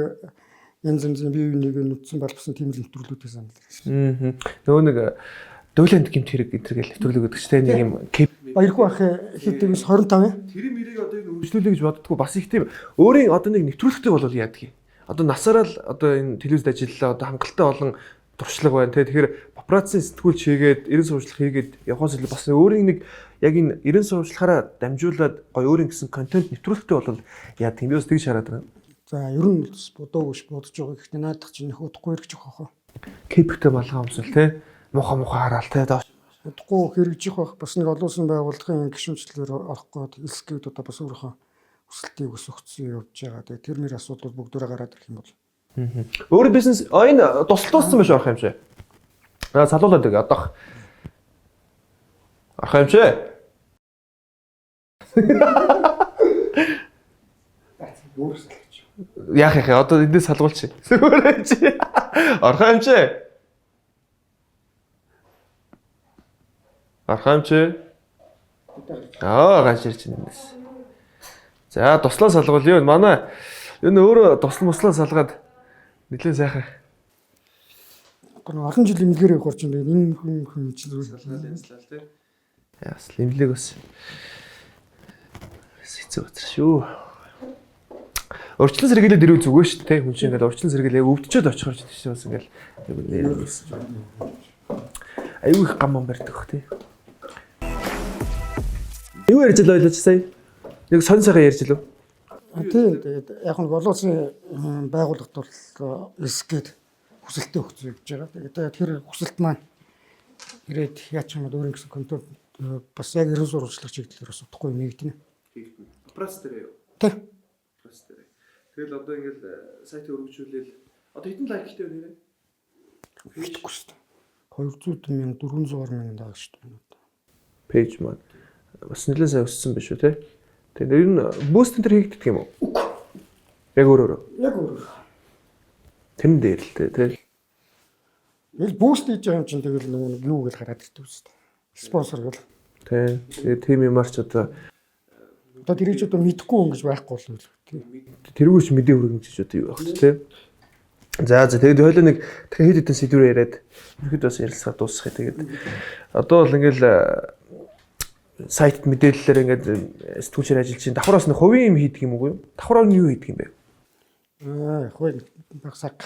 янз янзын бие биенийг нүдсэн балбсан тийм л нэвтрүүлгүүдийг санал. Аа. Нөгөө нэг дөлөнд гэмт хэрэг энэ төр гэл нэвтрүүлэг өгдөг ч тийм нэг юм кеп Баярхүү ах хэд тэгээс 25 юм. Тэр мэрийг одоо энэ өргөжлүүлэе гэж боддгоо бас их тийм өөрийн одоо нэг нэвтрүүлэгтэй болвол яадаг юм. Одоо насаараа л одоо энэ телевизэд ажиллалаа одоо хангалттай олон туршлага байна те. Тэгэхээр папарацци сэтгүүлч хийгээд 90 сурвалжлах хийгээд явхаас илүү бас өөрийн нэг яг энэ 90 сурвалжлахаараа дамжуулаад гоё өөрийн гэсэн контент нэвтрүүлэгтэй болвол яадаг юм. Би бас тэгж хараад байгаа. За ер нь бодоогүй ш бодож байгаа. Гэхдээ наадах чинь нөх удахгүй хэрэгжих байх. Кептэй малгай өмсөл те. Муха муха хараал те. Доош. Удахгүй хэрэгжих байх. Бас нэг олон улсын байгууллагын гишүүнчлэлээр орох гээд элсгээд одоо бас өөрийнхөө хүсэлтийг өсгөцсөн явж байгаа. Тэгээ тэр мэр асуудлууд бүгдээрээ гараад ирэх юм бол. Өөрийн бизнес энэ тусалдуулсан биш орох юм шиг. Аа салуулаад өг одоох. Орох юм шиг. Яах яах одоо эндээс салгуулчих. Зүгээр чи. Орох юм чи. Орох юм чи. Аа гаш ирж байна эндээс. За туслаа салгуул юу манай энэ өөрөө тусал муслаа салгаад нэлээд сайхан. Одоо олон жил эмнэлгээр явах чинь энэ хүн хүн чинь зүгээр Салгаад янзлаа тий. Яас лимлэг бас хэцүү газар шүү. Урьдчилан сэргийлээд ирвэл зүгээр шүү дээ хүн чинь ингээл урьдчилан сэргийлээ өвдчөөд очихор ч тийм бас ингээл аюу их гам барьдаг бах тий. Юу ярьж л ойлооч сая? Нэг сонь сайхан ярьж лөө. Тийм тэгээд яг нэг олон улсын байгууллагт бол эсгээд хүсэлтээ өгсөн явж байгаа. Тэгээд тэр хүсэлт маань ирээд яач юм бол өөрийн гэсэн контент бас яг 90 сурвалжлах чиглэлээр бас удахгүй нэгдэнэ. Пресс дээр юу? Тий. Пресс дээр. Тэгэл одоо ингээл сайтыг өргөжүүлээл одоо хэдэн лайктай вэ нэрээ? Мэдэхгүй шүү дээ. 200 мянга 400 мянган даа шүү дээ. Пэйж маань бас нэлээд сайн өссөн биш үү те? Тэгээд ер нь бүүст энэ төр хийгддэг юм уу? Үгүй. Яг өөрөөрөө. Яг өөрөөр. Тэрэн дээр л те те. Тэгэл boost хийж байгаа юм чинь тэгэл нөгөө нэг юу гэж гараад ирдэг үст. Спонсор гэл. Тэ. Тэгээд тим юмар ч одоо Одоо тэрийг ч одоо мэдэхгүй хүн гэж байхгүй л үү. Тий. тэрүүгч мэдээ хүргэн гэж одоо юу байх вэ те? За за тэгээд хоёлаа нэг дахин хэд хэдэн сэдвээр яриад ерхэд бас ярилцлага дуусгая. Тэгээд одоо бол ингээл сайтд мэдээллээр ингээд сэтгүүлчээр ажиллаж чинь давхар бас нэг хувийн юм хийдэг юм уу? Давхар нь юу хийдэг юм бэ? Аа яг хөө баг саг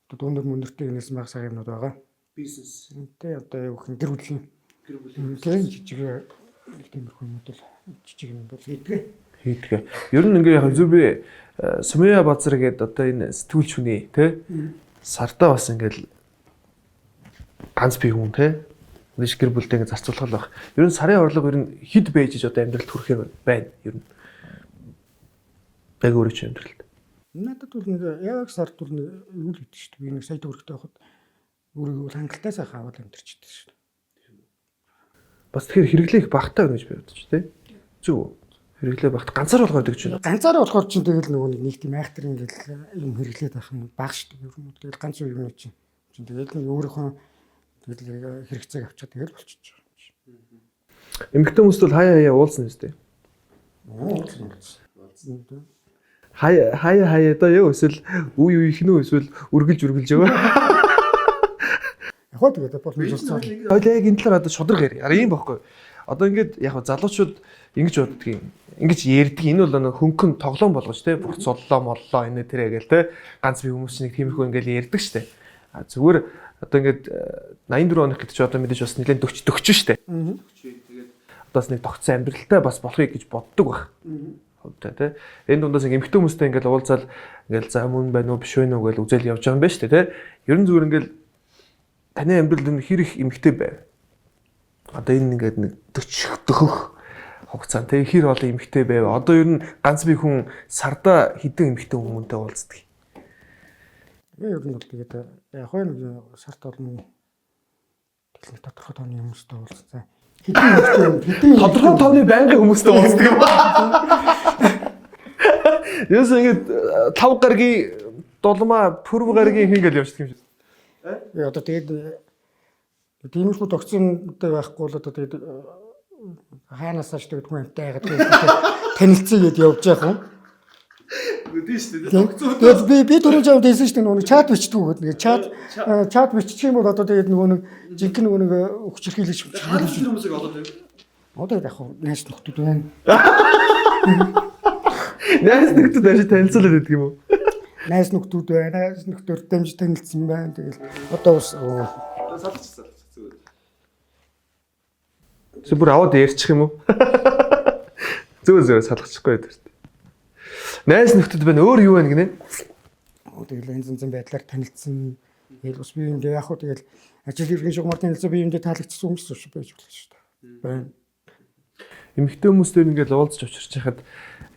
одоо дундор мөндөртэй энэс баг саг юмнууд байгаа. Бизнес, Тэ одоо юу гэх юм гэр бүлийн гэр бүлийн тийм жижиг нэг тиймэрхүү юмуд бол жижиг юм бол хийдэг. хийдэг. Ер нь ингээ яг зүбэ Сумья базар гэдэг одоо энэ сэтгүүлч хүний те сардаа бас ингээл ганц бие хүн те нэгш гэр бүлтэй ингээ зарцуулах л байх. Ер нь сарын орлого ер нь хэд байж иж одоо амьдралд хүрэхээр байна ер нь. Яг өөрөө чи амьдралд. Надад бол нэг яг сард бол нэг юу л гэдэг шүү дээ. Би нэг сая төгрөгтэй байхад өөрийгөө бол хангалттай сайхан аваад амьдарчихдээ шүү дээ. Бас тэгэхээр хэрэглээ их багтаа байна гэж би бодож те. Зүг үү? Хэрэглээ багт ганцаар болгоод гэж байна. Ганцаараа болохоор чинь тэгэл нөгөө нэг тийм айхтар ингээл юм хэрэглээд байх юм баг шүү дээ. Ер нь тэгэл ганц үе юм чинь. Чинь тэгэл нэг өөрийнхөө тэгэл хэрэгцээг авчаад тэгэл болчихж байгаа юм чинь. Эмэгтэй хүмүүст бол хаяа хаяа уулзна юм шүү дээ. Уулзсан уулзсан. Хаяа хаяа хаяа даа юу эсвэл үе үеих нь үү эсвэл үргэлж үргэлж яваа. Яг Яг тэгээд боломж олцсон. Хоёлаа яг энэ талаар одоо шудраг ярь. Ара ийм байхгүй. Одоо ингээд яг залуучууд ингэж боддгийг ингэж ярьдаг. Энэ бол нэг хөнгөн тоглоом болгож те бурц оллоо моллоо энэ тэрэ гээл те ганц би хүмүүс нэг тиймэрхүү ингээл ярьдаг штэ. А зүгээр одоо ингээд 84 оных гэдэг чи одоо мэдээж бас нэлээд 40 40 штэ. 40 тэгээд одоо бас нэг тогтсон амьдралтай бас болохыг гэж боддог байх. Хувьдаа те. Энэ дундаас ингээ эмэгтэй хүмүүстэй ингээл уулзаал ингээл за мөн байна уу биш вэ нү гэж үзэл явж байгаа юм байна штэ те. Ер нь зүгээр ингээл таны амьдрал энэ хэр их эмэгтэй байв. Одоо энэ ингээд нэг 40 дөхөх хугацаанд те хэр олон эмэгтэй байв. Одоо ер нь ганц би хүн сарда хэдэн эмэгтэй хүмүүнтэй уулздаг. Би ер нь бол тэгээд яг нэг сард олон тэгэл тодорхой тооны хүмүүстэй уулзсан. Хэдэн эмэгтэй хэдэн Тодорхой тооны байнгын хүмүүстэй уулздаг юм. Юус ингээд 5 гаргийн дулмаа пүрв гаргийн хин гэл явчихдаг юм шиг. Би одоо тэгээд тиймэрхүү тогтсонтой байхгүй бол одоо тэгээд хаанаас ч тэгээд хүн амтай байгаад танилцъя гэд явж байгаа юм. Тийм шүү дээ. Тэгээд би түрүүн жаа хэлсэн шүү дээ нөгөө нэг чат бичдэг гэдэг. Нэг чат бичих юм бол одоо тэгээд нөгөө нэг жинхэнэ нөгөө нэг хүчирхийлэгч хүчирхийлэгч. хүмүүсийг олоод байв. Одоо яг хав найз нөхдөд байна. Найз нөхдөд ашиг танилцуулаад байдаг юм уу? Найз нөхдөд байна. Найз нөхдөөр дамж танилцсан байна. Тэгэл одоо бас Салгач салгач зүгээр. Чи бүр аваад ярьчих юм уу? Зүгээр зүгээр салгачихгүй тэр. Найз нөхдөд байна. Өөр юу байна гинэ? Тэгэл янз янзын байдлаар танилцсан. Тэгэл бас би юундээ яг хөө тэгэл ажил хэргийн шугамар танилцсан, би юундээ таалагдсан хүмүүс биш байж болно шүү дээ. Байна. Эмэгтэй хүмүүстэй ингээл уулзч учирч хахад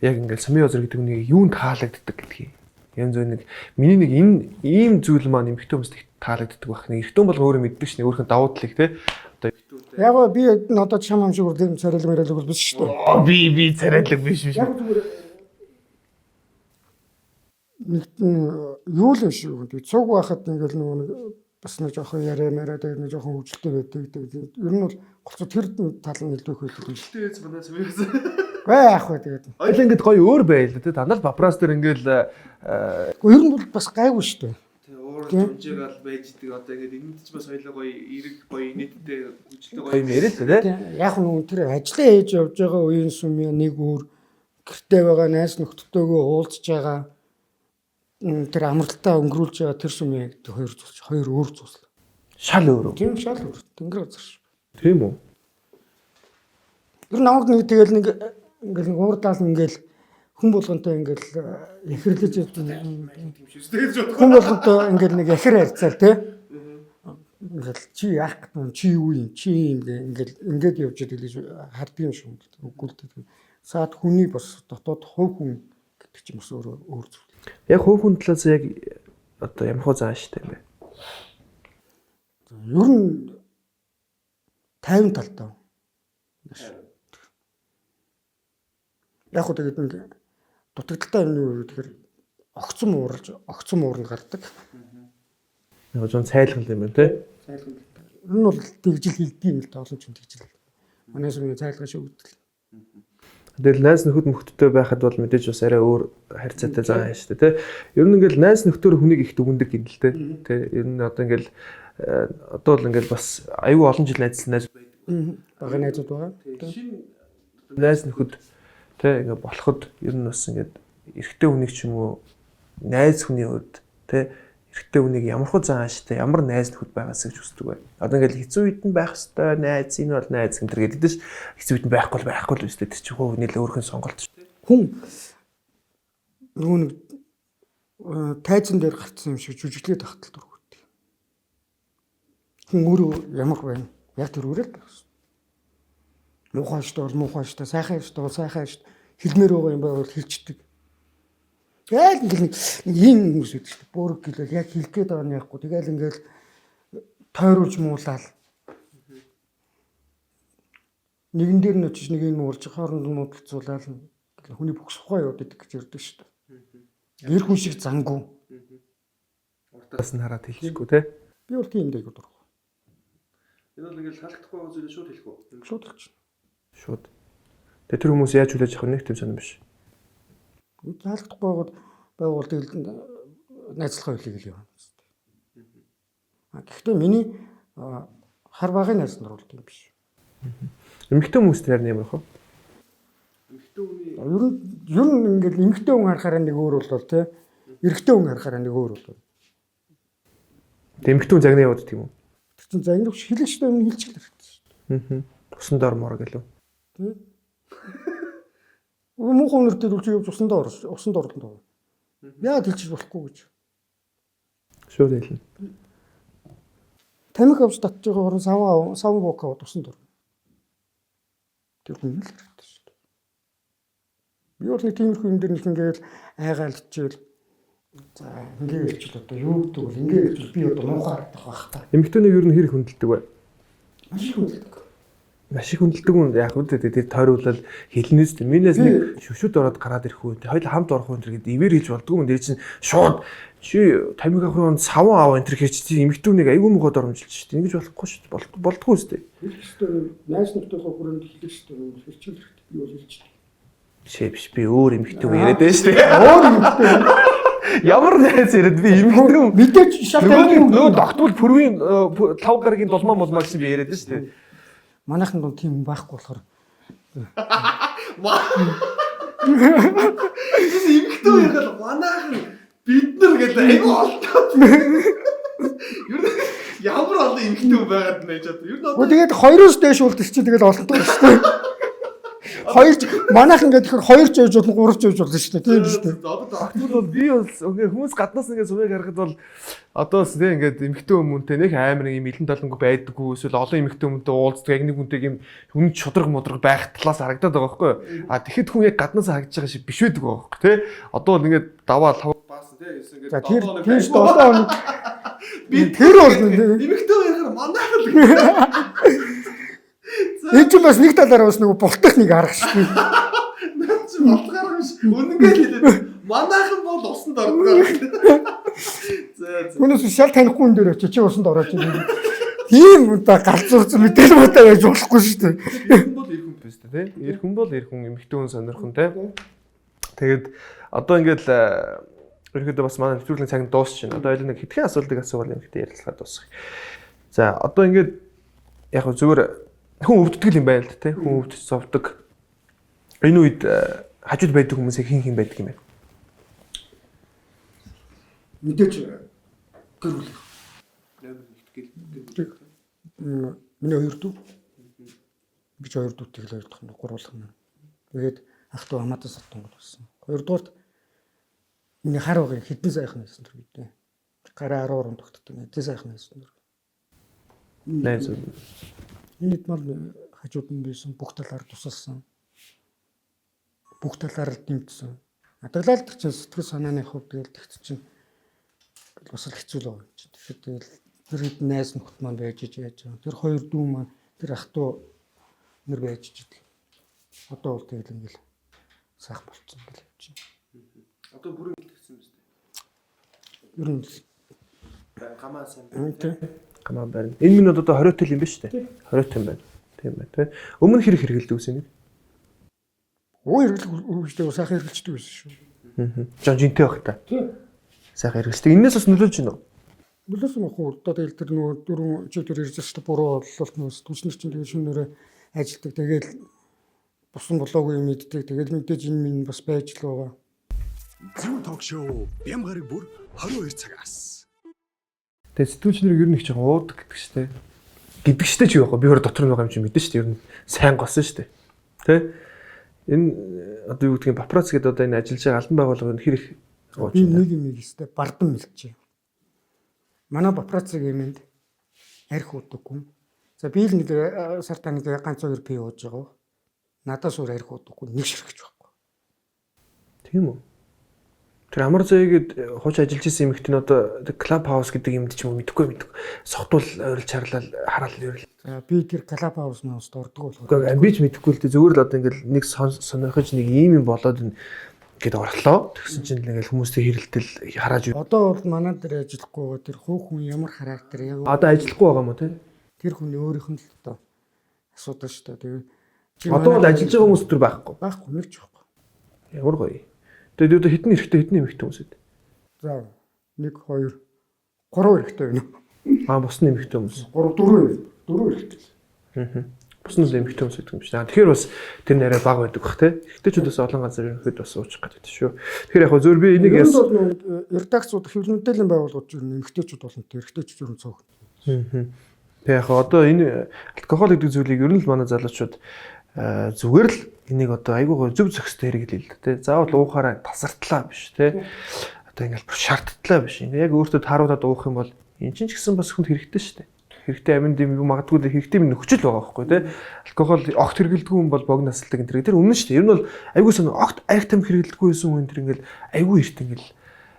яг ингээл самын озер гэдэг үнийг юунд таалагддаг гэдгийг. Янз бүр нэг миний нэг энэ ийм зүйл маань эмэгтэй хүмүүст их таалагддаг байх. Нэг эрэгтэй бол өөрөө мэддэг шнэ өөрхөн давуу талыг те. Одоо Яг гоо би одоо чам ам шиг үр царайлаг мэрэлэг бол биш шүү дээ. би царайлаг биш биш. Яг зүгээр нэг юу л биш үү. Цуг байхад ингээл нөгөө нэг бас нэг жоохон яриа мараа тэгээд нэг жоохон хөвгөлтэй байдаг. Тэгээд ер нь бол голцоо тэр тал нь илүү их байдаг юм шиг. Эмэгтэй манай самын озер. Гүй яах вэ тэгээд. Хоёул ингээд гоё өөр байл те. Дандаа л папрас дээр ингээл Гэхдээ ер нь бол бас гайгүй шүү дээ. Тэ уур хэмжээгээл байж идэг одоо ингээд энэнд ч бас хоёлаа гоё эрэг гоё нийтдээ хөгжилтэй гоё юм яриа л да тэ. Яг нөгөө тэр ажлаа хийж явж байгаа үеийн сүм нэг өөр гэрте байгаа найз нөхдөдтэйгөө уулзж байгаа тэр амралтаа өнгөрүүлж байгаа тэр сүм яг хоёр зүйл хоёр өөр зүйл. Шал өөр үү? Тийм шал өөр. Тэнгэр газар шүү. Тийм үү? Ер нь намайг нэг тэгэл нэг ингээл нэг уурдаал ингээл хүн болгонтой ингээл яхирлэж хүн болгонтой ингээл нэг яхир харьцаал тий. Ингээл чи яах гэдэг юм чи юу юм чи юм ингээл ингээд явж идэг гэж харддаг юм шиг. Үгүй л дээ. Саад хүний бас дотоод хувь хүн гэдэг чинь бас өөр өөр зүйл. Яг хувь хүн талаас яг одоо ямар хөө зааштай юм бэ? Ер нь 50 талтай. Яг хөө тэгээд нэг дутагдaltaй юм юу гэхээр огцом уурж огцом уурна гардаг. Яг зүүн цайлгал юм байна те. Цайлгал. Ер нь бол тэгжил хилдэг юм л та олон ч тэгжил. Манай сүмийн цайлгаа шүүгдэл. Тэгэл найз нөхөд мөхдөдтэй байхад бол мэдээж бас арай өөр харьцаатай зан ааш шүү дээ, тэ. Ер нь ингээл найз нөхдөр хүнийг их дүгндэг юм л тэ. Тэ. Ер нь одоо ингээл одоо бол ингээл бас аюу олон жил найзлсан найз байдаг. Бага найзууд байгаа. Шинэ найз нөхөд тэ ингээ болоход ер нь бас ингээд эрэгтэй хүнийг ч юм уу найз хүний хувьд тэ эрэгтэй хүнийг ямар хөө зан ааштай ямар найз нөхөд байгаасаа гэж хүсдэг бай. Одоо ингээл хэцүү үед нь байх хэвээр найз энэ бол найз гэнтэр гэдэг ш. Хэцүү үед нь байхгүй л байхгүй л үстэй. Тэр чинь хүний л өөрхөн сонголт ш. Хүн нөгөө нэг тайзан дээр гарцсан юм шиг жүжиглээд тахтал дургүйт. Хүн өөрөө ямар байна? Яг тэр өөрөө л байх шээ. Муухай штэ бол муухай штэ, сайхан штэ бол сайхан штэ. Хэлмээр байгаа юм байвал хэлчихдэг. Тэгэл ингээл нэг ийм хүмүүс байдаг шүү дээ. Бөөрөг гэлэл яг хэлэх гээд байгаа нь яахгүй. Тэгэл ингээл тойруулж муулаад нэгэн дээр нь очиж нэг юм уурж хооронд нь муудалцуулаад хүний бөхсөхгүй яваад идэг гэж ярьдаг шүү дээ. Гэр хүн шиг зангүй. Урдаас нь хараад хэлчихгүй те. Би бол тийм дэйгүү дургүй. Энэ бол ингээл халахдахгүй байгаа зүйлээ шууд хэлэх үү? Шууд хэлчихнэ. Шууд. Тэгээ тэр хүмүүс яаж хүлээж авах нэг тийм сонир биш. Таалагдахгүй байгаад байгуул тэгэл найзлахаа хүлээг л явна. Гэхдээ миний Хар багын найз нар бол тийм биш. Эмэгтэй хүмүүс тэр ямар хөө? Ер нь ингээл эмэгтэй хүн харахаараа нэг өөр болол тий. Эрэгтэй хүн харахаараа нэг өөр болол. Тэг эмэгтэй хүн загнаа яваад тийм үү? Тэр чинь загнах хэлэгчтэй юм хэлчихэл хэрэгтэй шүү Аа. Усан дор мор гэлөө. дээ. Тий. Муухай өнөр дээр үл чи явж усанд орж усанд орлоо. Яагаад хэлчих болохгүй гэж. Шууд хэлнэ. Тамхи авч татж байгаа хорон саван саван буука аваад усанд орно. Тэр хүн л хэрэгтэй шүү дээ. Би бол нэг тиймэрхүү юм дээр нэг ингээл айгаал хичээл. За ингээ хэлчихэл одоо юу гэдэг вэ? Ингээ хэлчихэл би одоо муухай харагдах байх та. Эмэгтэйнийг ер нь хэр хүндэлдэг вэ? Маш их хүндэлдэг. Маш их хүндэлдэг юм яг үү тэр тойруулал хэлнээс дээ. Минээс нэг шүшүүд ороод гараад ирэх үү. Хоёул хамт орох үү энэ гэдэг ивэр хэлж болдгоо юм. Тэр чинь шууд чи тамхи авахын саван аав энэ төр хийж чи эмэгтэйнийг айгүй муухай доромжилж шүү дээ. Ингэж болохгүй шүү дээ. Болдгоо үстэй. Хэлэх ёстой юм. Найз нөхдөйхөө хүрээнд хэлэх ёстой юм. Хэлчихэл хэрэгтэй. Би бол хэлчихдэг. Биш биш би өөр эмэгтэй хүн яриад байна шүү дээ. Өөр эмэгтэй хүн. Ямар найз яриад би эмэгтэй хүн. Мэдээж шал Нөгөө тамхи нөгөө тогтмол пүрвийн лав гарагийн дулмаа мулмаа гэсэн би яриад байна шүү дээ. Манайхан дунд тийм хүн байхгүй болохоор Эмэгтэй хүн ярихад манайхан бид нар гэдэг айгүй олдоо. Ер нь ямар олон эмэгтэй хүн байгаад нэ гэж одоо. Ер нь Гэхдээ тэгээд хоёроос дээш үлдэх чинь тэгээд олонтой шүү дээ. Хоёр ч манайхан гэдэг тэгэхээр хоёр ч явж болно, гурав ч явж болно шүү дээ. Тийм шүү дээ. Одоо тогтмол бол би бол ингээ хүмүүс гаднаас ингээ сумыг харахад бол одоо бас тийм ингээд эмэгтэй хүмүүнтэй нэг амар юм илэн талангүй байдаггүй эсвэл олон эмэгтэй хүмүүнтэй уулздаг яг нэг хүнтэй юм хүн шудраг мудраг байх талаас харагдаад байгаа байхгүй юу? А тэгэхэд хүн яг гаднаас харагдаж байгаа шиг биш байдаг байгаа байхгүй тий. Одоо бол ингээд даваа лав баасан тий ерөөсөн ингээд За тэр тийм шүү дээ. 7 хоног би тэр бол эмэгтэй хүн ярихаар манайхан л энэ чинь бас нэг талаараа бас нөгөө бултах нэг арга шүү дээ. наад чи болтгаар биш үнэнгээ л хэлээд манайхан бол усанд ордог. За за. Түүнээс шал танихгүй хүн дээр очиж чи усанд орооч гэдэг. Тийм одоо галзуурсан мэдээлэл муутай байж болохгүй шүү дээ. Эр хүн бол эр хүн биш үү те. Эр хүн бол эр хүн, эмэгтэй хүн сонирхон те. Тэгээд одоо ингээд л ерөнхийдөө бас манай нэвтрүүлгийн цаг нь дуусч байна. Одоо хоёул нэг хэдхэн асуултыг асуувал эмэгтэй ярилцлага дуусгах. За одоо ингээд яг хөө зүгээр хүн өвддөг юм байна л да те. Хүн өвдөж зовдөг. Энэ үед хажууд байдаг хүмүүсийг хин хин байдаг юм бэ? Мэдээж гэр бүл. Миний хоёр дүү. Би ч хоёр дүүтэйг л хоёр дахь нь гурвуулах нь. Тэгээд ах дүү хамаатан сатангууд болсон. Хоёрдугаарт миний хар багын хэдэн сайхан байсан тэр үед. Гараа 10 уран тогтдог. Хэдэн сайхан байсан тэр. Найз. Энэ хэд мал хажууд нь байсан бүх талаар тусалсан. Бүх талаар л дэмжсэн. Адаглал тэр чинь сэтгэл санааны хувьд тэгэл тэгт чинь бас л хэцүү л байгаа юм чинь. Тэгэхээр тэгэл тэр хэд найз нөхд маань байж иж яаж байгаа. Тэр хоёр дүү маань тэр ах トゥ нар байж иж идэл. Одоо бол тэгэл ингээл сайхан болцсон ингээл явж байна. Одоо бүрэн илтгэсэн биз дээ. Ер нь л Гамаа сайн. тий. Гамаа барина. Энэ минут одоо 20 тэл юм ба шүү дээ. 20 юм байна. Тийм байна тий. Өмнө хэрэг хэрэгэлдэг үсэн юм. Өө хэрэглэх үгүйтэй сайхан хэрэглэждэг байсан шүү. Аа. Жон жинтэй байх та. Тий. Сайхан хэрэгэлдэг. Энээс бас нөлөөлж байна уу? Нөлөөсөн ах уу одоо тэгэл тэр нөгөө дөрвөн өчигдөр ирж шүү дээ буруу бололт нөгөө сэтгүүлч нар чинь тэгэл шөнөөрөө ажилтдаг тэгэл бусан болоогүй юм мэддэг тэгэл мэдээж энэ минь бас байж л байгаа. Зүү ток шоу бям гараг бүр 22 цагаас. Тэгээ сэтгүүлч нарыг ер нь их жоохон уудаг гэдэг штэ. Гэдэг штэ ч юу яах вэ? Би өөр дотор нь байгаа юм чи мэдэн штэ. Ер нь сайн госон штэ. Тэ? Энэ одоо юу гэдгийг папарац гэдэг одоо энэ ажиллаж байгаа албан байгууллага нь хэр их ууж Би байна. нэг юм хийстэй бардан мэлчээ. Манай папарацци гэмэнд арх уудаггүй. За би л нэг сартаа нэг ганц хоёр пи ууж байгаа. Надаас өөр арх уудаггүй нэг ширхэж байхгүй. Тийм үү? Тэр амар заяагээд хууч ажиллаж исэн эмэгтэй нь одоо клуб хаус гэдэг юмд ч юм уу мэдэхгүй мэдгүй. Согтуул ойрлж харлал хараал ерэл. За би тэр клуб хаус мауст ордог болохоор Үгүй би ч мэдэхгүй л дээ. Зүгээр л одоо ингээл нэг сонирхож нэг ийм юм болоод ингээд орлоо. Тэгсэн чинь л ингээл хүмүүстэй хэрэлдэл харааж. Одоо бол манай дээр ажиллахгүй байгаа тэр хуу хүн ямар характер яг Одоо ажиллахгүй байгаа юм уу те? тэр хүний өөрийнх нь л одоо асуудал шүү дээ. Тэгээ чи Одоо бол манай ажиллаж байгаа хүмүүс төр байхгүй. байхгүй нэг ч байхгүй. Ямар гоё. Тэгээд одоо хэдэн эрэгтэй хэдэн эмэгтэй хүмүүс үү? За 1 2 3 эрэгтэй байна. Аа, бус нь эмэгтэй хүмүүс. 3 4 4 эрэгтэй. Аа. Бус нь л эмэгтэй хүмүүс гэдэг юм шиг. Тэгэхээр бас тэр нэрээ бага байдаг бах те. Эрэгтэйчүүд бас олон газар ерөнхийдөө бас уучих гэдэг шүү. Тэгэхээр яг хөө зөв би энийг яасан бол редакцууд хэвлэл мэдээллийн байгууллагууд ер нь эмэгтэйчүүд олон, эрэгтэйчүүд ер нь цөөхөн. Тэгээ яг одоо энэ алкогол гэдэг зүйлийг ер нь л манай залуучууд зүгээр л энийг одоо айгүй гоо зөв зохистой хэрэглэе л дээ. Заавал уухаараа тасартлаа биш те. Одоо ингээл бүр шаардтлаа биш. Ингээ яг өөртөө тааруулаад уух юм бол эн чинь ч гэсэн бас хүнд хэрэгтэй шүү дээ. Хэрэгтэй аминд юм магадгүй хэрэгтэй юм нөхцөл байгаа байхгүй те. Алкогол огт хэрэглэдэггүй хүн бол богино насалдаг энэ тэр үнэн шүү дээ. Ер нь бол айгүй сонь огт арх тамхи хэрэглэдэггүй байсан хүн тэр ингээл айгүй эрт ингээл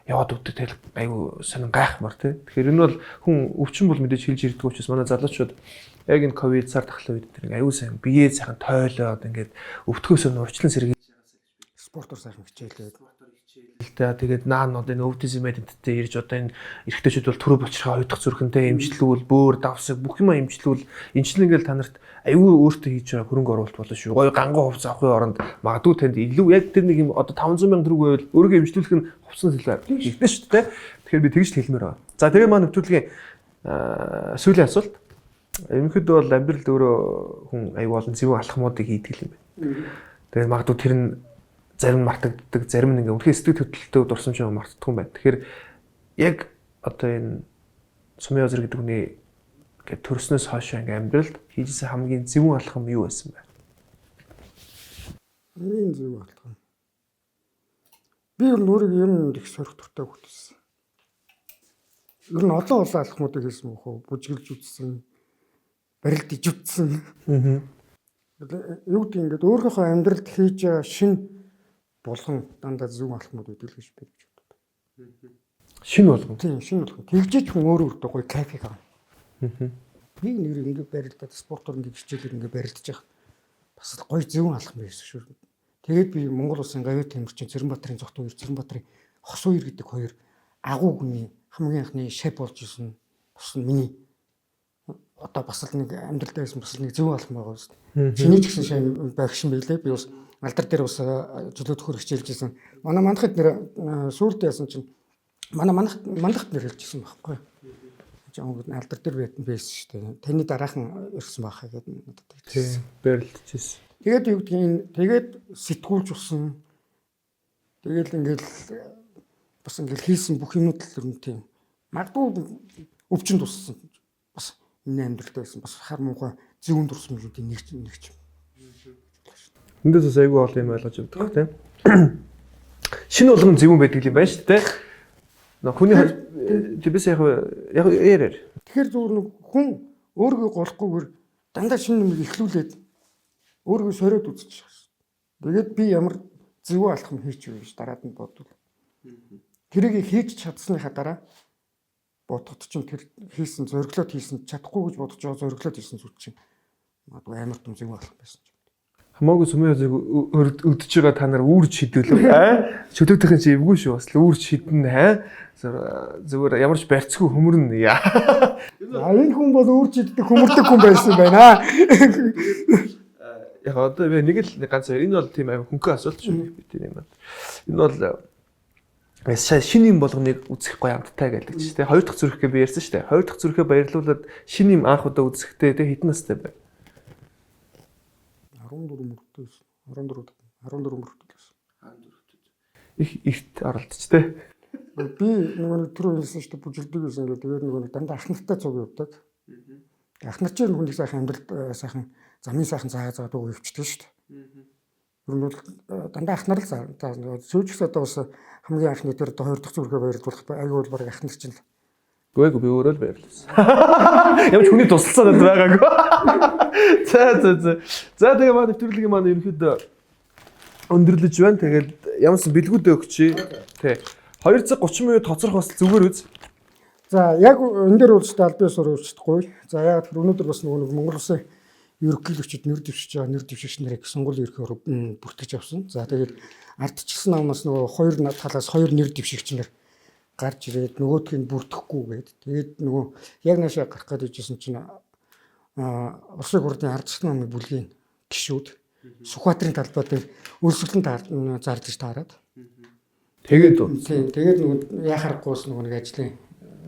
яваад өгдөг, тэгэл айгүй сонин гайхмар те. Тэгэхээр энэ бол хүн өвчин бол мэдээж хилж ирдэг учраас манай залуучууд яг энэ ковид сар тахлын үед тэр айгүй сайн биеэ сайхан тойлоод ингээд өвтгөөс нь урьдчилан сэргийлж спортоор сайхан хичээлээд л та. Тэгээд наан одоо энэ өвдизм эдэнттэй ирж одоо энэ эрэгтэйчүүд бол төрөө булчирхаа хоёрдох зүрхэнтэй эмчлүүл, бөөр давсаг бүх юм эмчлүүл. Энэ чинь ингээл та нарт аюу өөртөө хийж байгаа хөрөнгө оруулалт болно шүү. Гоё ганган хувцас авахын оронд магадгүй танд илүү яг тэр нэг юм одоо 500 сая төгрөг байвал өөрийгөө эмчлүүлэх нь хувцас илүү хэрэгтэй шүү дээ. Тэгэхээр би тэгж л хэлмээр байна. За, тэгээ маань нэвтрүүлгийн сүүлийн асуулт. Ерөнхийдөө бол амьдралд өөрөө хүн аюу олон зөв алхмуудыг хийдэг юм байна. Тэгээд магадгүй тэр нь зарим нь мартагддаг, зарим нь ингээ үнэхээр сэтгэл хөдлөлтөд дурсамж байгаа мартдаггүй юм байна. Тэгэхээр яг одоо энэ Сумын Озер гэдэг хүний ингээд төрснөөс хойш ингээ амьдралд хийжсэн хамгийн зөвүүн алхам юу байсан бэ? Хамгийн зөв алхам. Би ер нь өөрийгөө ер нь их сорих дуртай хүүхдсэн. Ер нь олон олон алхмуудыг хийсэн мөх үү? Бүжиглж үзсэн, барилдаж үзсэн. Юу гэдэг ингээд өөрийнхөө амьдралд хийж байгаа шин болгон дандаа зөв алхмууд байдаг л гэж би боддог. Шин болгон. Тийм, шин болгон. Тэгжиж хүн өөрөө өөртөө гоё кайфыг авна. Би нэр ингээд барилдаад спортоор ингээд хичээлээр ингээд барилдаж явах бас л гоё зөв алхам байсан шүү. Тэгээд би Монгол улсын гавьяа тамирчин Цэрэнбаатарын зогт үер, Цэрэнбаатарын хос үер гэдэг хоёр агуу хүний хамгийн анхны шеф болж исэн бас миний одоо бас л нэг амьдралдаа байсан бас л нэг зөв алхам байгаа шүү дээ. Чиний ч гэсэн шай багш юм билээ. Би бас алдар дээр бас чөлөө төхөр хичээлж исэн. Манай мандахад нэр сүулт яасан чинь манай мандахад нэр хэлжсэн байхгүй. Жон алдар дээр байсан шүү дээ. Таны дараахан ирсэн байхаа гэдэг надад тэгсэн. Барилдчихсэн. Тэгээд юу гэдгийг тэгээд сэтгүүлж усан. Тэгэл ингээл бас ингээл хийсэн бүх юмнууд л ер нь тийм. Магадгүй өвчин туссан. Бас миний амьдралд байсан бас хар муухай зөвүүн дурсамжуудын нэг нэг ч. Эндээс бас айгүй олон юм ойлгож авдаг тийм. Шинэ болгон зөвүүн байдаг юм байна шүү дээ. Нөө хүний тийбээс яг яг ярээр. Тэгэхээр зүгээр нэг хүн өөрийгөө голохгүйгээр дандаа шинэ юмыг эхлүүлээд өөрийгөө сориод үзчих шээ. Тэгээд би ямар зөв алхам хийч вэ гэж дараад нь бодвол. Тэрийг хийж чадсныхаа дараа бодоход чинь тэр хийсэн зориглоод хийсэн чадахгүй гэж бодож байгаа зориглоод хийсэн зүйл чинь магадгүй амар том зөв алхам байсан ч. Хамаагүй сүмийн хозыг өдөж байгаа та нар үүрч шидүүлв аа. Чөлөөтийнхэн чи эвгүй шүү, бас л үүрч шидэнэ аа. Зүгээр ямар ч барьцгүй хөмөрнө яа. А энэ хүн бол үүрч шиддэг хөмөрдөг хүн байсан байна. Яг одоо би нэг л ганц энэ бол тийм аим хөнхөн асуулт шүү би тийм юм. Энэ бол шинэ юм болгоныг үзэх гоё амттай гэдэг чинь тий. Хоёр дахь зүрхгээ би ярьсан шүү дээ. Хоёр дахь зүрхээ баярлуулад шинэ юм анх удаа үзэхдээ тий хэдэн настай байв? 14 мөртөө 14 14 мөртөө байсан. 14. Их эрт оролдож тий. Би нөгөө нэг түрүү хэлсэн шүү дээ, бүжгэлдэг байсан гэдэг. Тэгээд нөгөө нэг дандаа ах нартай цуг явдаг. Ах нар чинь хүнийг сайхан амьдралд сайхан замын сайхан заа заа дуу өвчдөг шүү дээ. Ер нь бол дандаа ах нар л заа. Сүүжгс одоо бас хамгийн анхны тэр одоо хоёр дахь зүрхээ баярлуулах аюул бол баг ах нар чинь л. Үгүй би өөрөө л баярлуулсан. Ямар ч хүний тусалцаа надад байгаагүй. За за за. За тэгээ маань нэвтрүүлгийн маань ерөнхийдөө өндөрлөж байна. Тэгээд ямарсан бэлгүүдээ өгчий. Тэ. 2 цаг 30 минут хоцрох бас зүгээр үз. За яг энэ дээр бол аль биесээр өөрчлөхгүй. За яг тэр өнөөдөр бас нөгөө нэг Монгол улсын ерөнхийлөгчд нэр дэвшиж байгаа нэр дэвшигч нарыг сонгуулийн ерхий бүртгэж авсан. За тэгээд ардчилсан намаас нөгөө хоёр талаас хоёр нэр дэвшигч нар гарч ирээд нөгөөх нь бүртгэхгүй гээд тэгээд нөгөө яг наашаа гарах гээд ижсэн чинь Улсын хурлын ардчилсан намын бүлгийн гишүүд Сүхбаатарын талбай дээр өрсөлдөн зардаж таарад. Тэгээд тийм тэгээд нөгөө яхаарахгүйс нөгөө нэг ажлын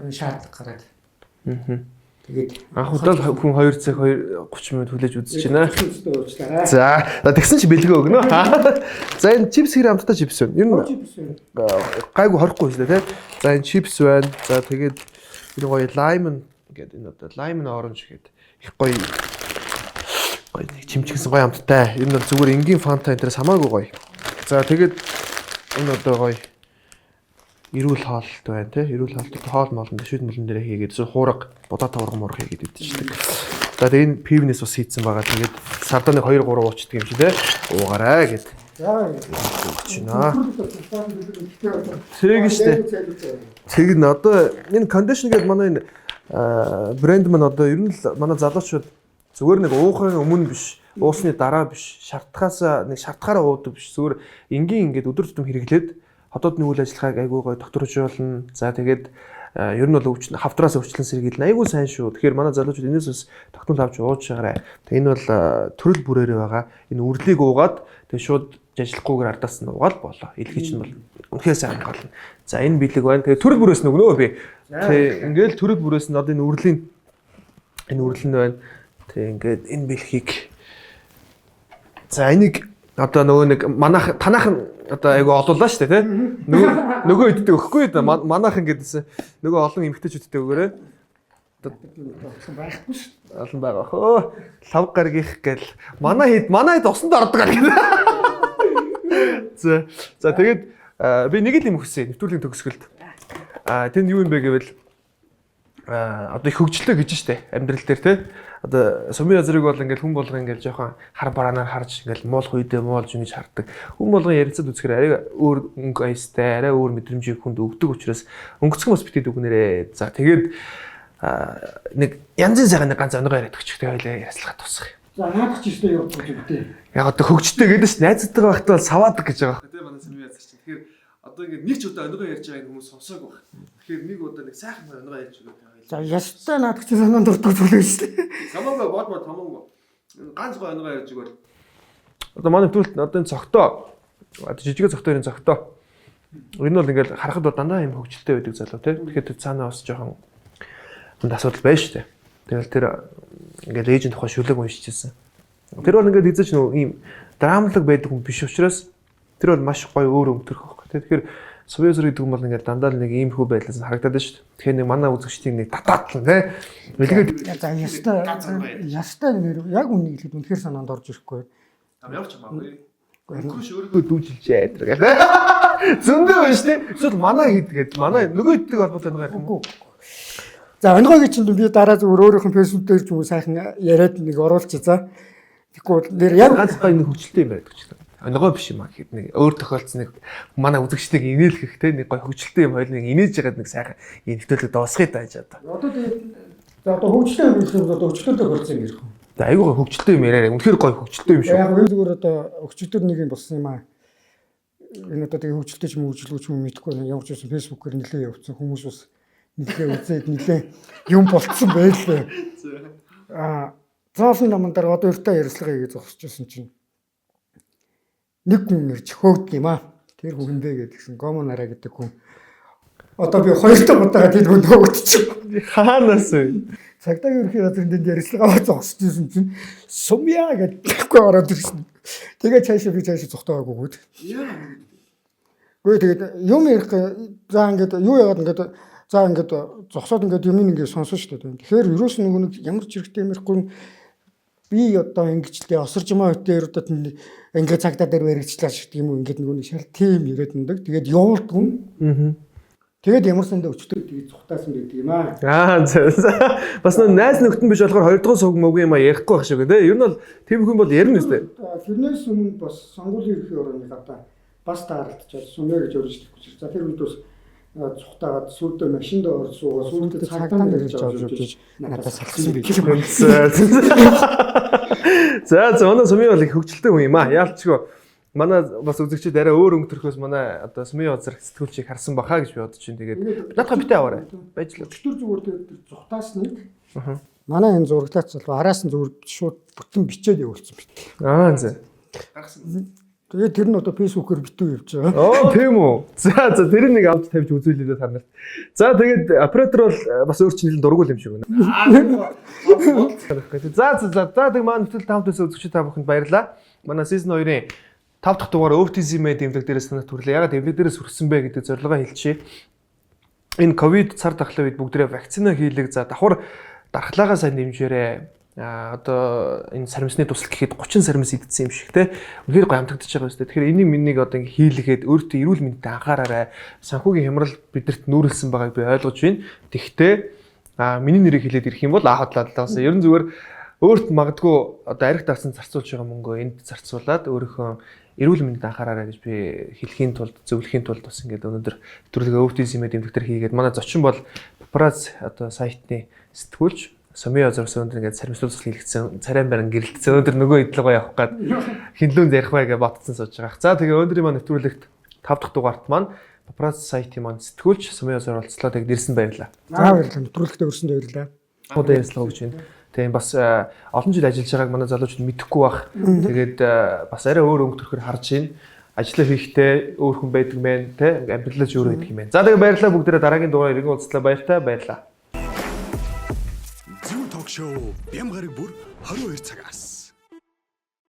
шаардлага гараад. Тэгээд Анх удаа л хүн 2 цаг 2 30 минут хүлээж үзэж байна. Уучлаарай. За, тэгсэн чи бэлгээ өгнө. За, энэ чипс хэр амттай чипс вэ? Ер нь гайгүй хорихгүй шүү дээ, тий. За, энэ чипс байна. За, тэгээд энэ гоё лайм гэдэг, энэ одоо лайм оранж гэдэг их гоё гоё нэг чимчгсэн гоё амттай. Ер нь бол зүгээр энгийн фанта энэ тэрээс хамаагүй гоё. За, тэгээд энэ одоо гоё эрүүл хоолт байна, тий. Эрүүл хоолт, хоол моолн шүд мөлөн дээр хийгээд эсвэл хуурга будаа тавраг мурга хийгээд идчихдэг. За, тэгээд энэ пивнес бас хийцэн байгаа. Тэгээд сардаа нэг 2 3 уучдаг юм чи, тий. Уугаарай гэд. За, Очино. Тэг штэ. Тэг н одоо энэ кондишн гэдэг манай энэ брэнд маань одоо ер нь л манай залуучууд зүгээр нэг уухын өмнө биш, уусны дараа биш, шартахаас нэг шартахаараа уудаг биш. Зүгээр энгийн ингээд өдөр тутам хэрэглээд хотоодны үйл ажиллагааг айгүй гоё докторжуулна. За, тэгээд ер нь бол өвчин хавтраас өвчлөн сэргийлнэ. Айгүй сайн шүү. Тэгэхээр манай залуучууд энэс бас тогтмол авч ууж байгаарай. Тэгээ энэ бол төрөл бүрээрээ байгаа. Энэ үрлийг уугаад тэгээ шууд ажиллахгүйгээр ардаас нь уугаал болоо. Илгээж нь бол үнэхээр сайн хамгаална. За, энэ бэлэг байна. Тэгээ төрөл бүрээс нь өгнө би. Тэг ингээл төрөл бүрээс нь одоо энэ үрлийн, энэ үрэл нь байна. Тэг ингээд энэ бэлхийг, за, энийг одоо нөгөө нэг манайх танаахан одоо айгу олуулаа шүү дээ, тий. Нөгөө иддэг өгөхгүй да, манайхан гэдсэн. Нөгөө олон эмэгтэйчүүдтэй өгөөрэй. Байхгүй шүү. Олон байгаа. Хөө лав гаргих гэл манай хэд манай хэд усанд ордог гэл. За, тэгээд би нэг л юм хүсье нэвтрүүлгийн төгсгөлд. Тэнд юу юм бэ гэвэл одоо их хөгжилтэй гэж штэ амьдрал дээр, те. Одоо сумын язрыг бол ингээл хүн болгон ингээл жоохон хар бараанаар харж, ингээл муулах үедээ муулж ингэж хардаг. Хүн болгон ярилцаад үзэхээр арай өөр өнгө аястай, арай өөр мэдрэмжийг хүнд өгдөг учраас өнгөцгөн бас битээд өгнөрээ. За, тэгээд нэг янзын сайхан нэг ганц онгоо яриад өгчих, тэгээ хоёлаа ярилцлага тусах юм. За, наадах ч ихтэй явах гэж үгтэй. Яг одоо хөгжтэй гэдэг чинь найзтайгаа байхдаа бол саваадаг гэж байгаа. Тэгээ манай сумын язар чинь тэгэхээр одоо ингээд нэг ч удаа онгоо ярьж байгааг хүмүүс сонсоогүй байх. Тэгэхээр нэг удаа нэг сайхан онгоо ярьж өгöd. За, ястай наадах чи санаанд дуртай зүйл шүү дээ. Хамаагүй, бод бод, хамаагүй. Ганц гой онгоо ярьж өгөөл. Одоо манай нэвтрүүлэлт одоо энэ цогтоо, одоо жижиг цогтоо, энэ цогтоо. Энэ бол ингээл харахад бол дандаа юм хөгжилтэй байдаг залуу, тий. Тэгэхээр тэр цаанаа бас жоохон энд асуудал байна шүү дээ. Тэгэл тэр ингээл ээжийн тухай шүлэг уншижсэн. Тэр бол ингээд эзэж нөө ийм драмлаг байдаг хүн биш учраас тэр бол маш гоё өөр өнгөрөх байхгүй, тий. Тэгэхээр Сувьясэр гэдэг хүн бол ингээд дандаа л нэг иймэрхүү байдлаас харагдаад байна шүү дээ. Тэгэхээр нэг манай үзэгчдийг нэг татаад л, тий. Бэлгээд За, ястай нэр яг үнийг хэлэхэд үнэхээр санаанд орж ирэхгүй. Ямар ч хамаагүй. Өнгөрш өөрийгөө дүүжилжээ гэдэг. Зөндөө байна шүү дээ. Эсвэл манай хэд гээд манай нөгөө хэддэг холбоотой нэг юм уу? За, онгойг чинь би дараа зүгээр өөрийнх нь фэйсбүүк дээр ч юм уу сайхан яриад нэг оруулчих, за. Тэгэхгүй нэр яг ганц гоё нэг хөгжилтэй юм яриад өгч. Онгой биш юм а гэхэд нэг өөр тохиолдсон нэг манай үзэгчдийг инээлгэх, те, нэг гоё хөгжилтэй юм хоёул нэг инээж ягаад нэг сайхан ийм нэвтрүүлэг дуусгая даа гэж одоо. Одоо тэгээд, за, одоо хөгжилтэй юм хэлэх юм, одоо өчтөр тохиолдсон юм ярих уу? За, айгүй гоё хөгжилтэй юм яриарай. Үнэхээр гоё хөгжилтэй юм шүү. Яг энэ зүгээр одоо өчтөр нэг юм болсон юм аа. Энэ одоо тэгээ хөгжилтэй ч юм уу хөгжилгүй ч юм уу мэдэхгүй байна. Ямар ч байсан фэйсбүүкээр нэлээ явцсан хүмүүс бас нэлээ үзээд нэлээ юм болцсон байлээ. Зоосын наман дээр одоо өртөө ярилцлага хийгээ зогсож байсан чинь нэг хүн ирж хөөгд юм аа. Тэр хүн хинбэ гэдгсэн Гомо нараа гэдэг хүн. Одоо би хоёр дахь удаага тэр хүн хөөгдчих. Хаанаас вэ? Цагдаагийн ерөнхий газрын дэнд ярилцлага аваад зогсож байсан чинь сумья гэдэггүй ороод ирсэн. Тэгээ цаашаа би цаашаа зогтоогүйгүүд. Гүй, тэгээд юм ярих, за, ингээд юу яагаад ингээд, за, ингээд зогсоод ингээд юм ингээд сонсон шүү дээ. Тэгэхээр ерөөс нөгөө нэг ямар ч хэрэгтэй юм ярихгүй, би одоо ингэжлээ осорж маа хөтээр одоо ингээд цагдаа дээр баригчлаа шиг юм уу, ингээд нөгөө нэг шал тийм яриад өндөг. Тэгээд явуулдгүй. Тэгээд ямар сандаа өчтөр тэгээд цухтаасан байдаг юм аа. За. Бас нөө найз нөхдөд биш болохоор хоёр дахь суг мөг юм а ярихгүй байх шиг тий. Ер нь бол тийм хүн бол ярина үстэй. Тэрнээс өмнө бас сонгуулийн ерхий орооны гадаа бас тааралдчихад сумья гэж өрөж тэхгүй. За, тэр үед бас цухтаагаад сүйдээ машинд орж суугаа сүйдээ цагдаа нэрж авч явж надад салсан байх юм. За, манай сумын бол их хөгжилтэй хүн юм а. Яалчгүй манай бас үзэгчид арай өөр өнгө төрхөөс манай одоо сумын газар сэтгүүлчийг харсан баха гэж би бодож чинь. Тэгээд наадах битээ аваарай. Байж л. Өчтөр зүгээр тэр цухтаасныг манай энэ зураглаач залуу араас нь зүгээр шууд бүтэн бичээд явуулсан бит. За. Тэгээд тэр нь одоо Facebook-оор битүү явж байгаа. Оо, тийм үү. За за, тэр нэг авч тавьж үзүүлээ дээ та нарт. За, тэгээд оператор бол бас өөр чинь нэлээд дургуул юм шиг байна. За за за за, тэг маань нэвтрүүлэлт хамт байсан үзэгчид та бүхэнд баярлалаа. Манай season 2-ын 5 дахь дугаар OTZ-мэ дэмлэг дээрээс танарт хүрлээ. Ягаад дэмлэг дээрээс хүрсэн бэ гэдэг зорилгоо хэлчихье. Энэ ковид цар тахлын үед бүгдээрээ вакцина хийлэг, за давхар дархлаагаа сайн дэмжээрэй. А одоо энэ сармисны тусал гэхэд 30 сармис идсэн юм шиг те. Үнэхээр гоё амтагдчихж байгаа юм шүү дээ. Тэгэхээр энийг минийг одоо ингэ хийлгэхэд өөртөө эрүүл мэндэд анхаараарай. Санхүүгийн хямрал бидэрт нүүрлсэн байгааг би ойлгож байна. Тэгвэл миний нэрийг хэлээд ирэх юм бол аа хотлаа л бас ер нь зүгээр өөрт магадгүй одоо арх дарсан зарцуулж байгаа мөнгөө энд зарцуулаад өөрийнхөө эрүүл мэндэд анхаараарай гэж би хэлхийн тулд, зөвлөхийн тулд бас ингээд өнөөдөр нэвтрүүлгээ өвтизмээ дэмжигтэр хийгээд манай зочин бол папарац одоо сайтны сэтгүүлч Сомио зурсан, өндөр ингээд сармислуул хийлгэсэн, царайн барин гэрэлтсэн, өндөр нөгөө идлэгөө явах гад хинлүүн зарих бай гэж ботцсон сууж байгаа. За, тэгээ өнөөдрийн маань нэвтрүүлэгт 5 дахь дугаарт маань папарац сайтын маань сэтгүүлч Сомио зур оролцлоо. Тэгээд нэрсэн баярлалаа. За, баярлалаа. Нэвтрүүлэгтээ өрсөнд баярлалаа. Одоо ярьслаа гэж байна. Тэгээ бас олон жил ажиллаж байгааг манай залуучууд мэдэхгүй бах. Тэгээд бас арай өөр өнгө төрхөөр харж байна. Ажлаа хийхдээ өөр хүн байдаг мэн те, амьдралаа ч өөр байдаг юм байна. За, тэгээ баярлалаа бүгдээрээ, дараагийн дугаараар иргэн уулзлаа, баяртай, баярлалаа. Зүү ток шоу Бям гараг бүр 22 цагаас.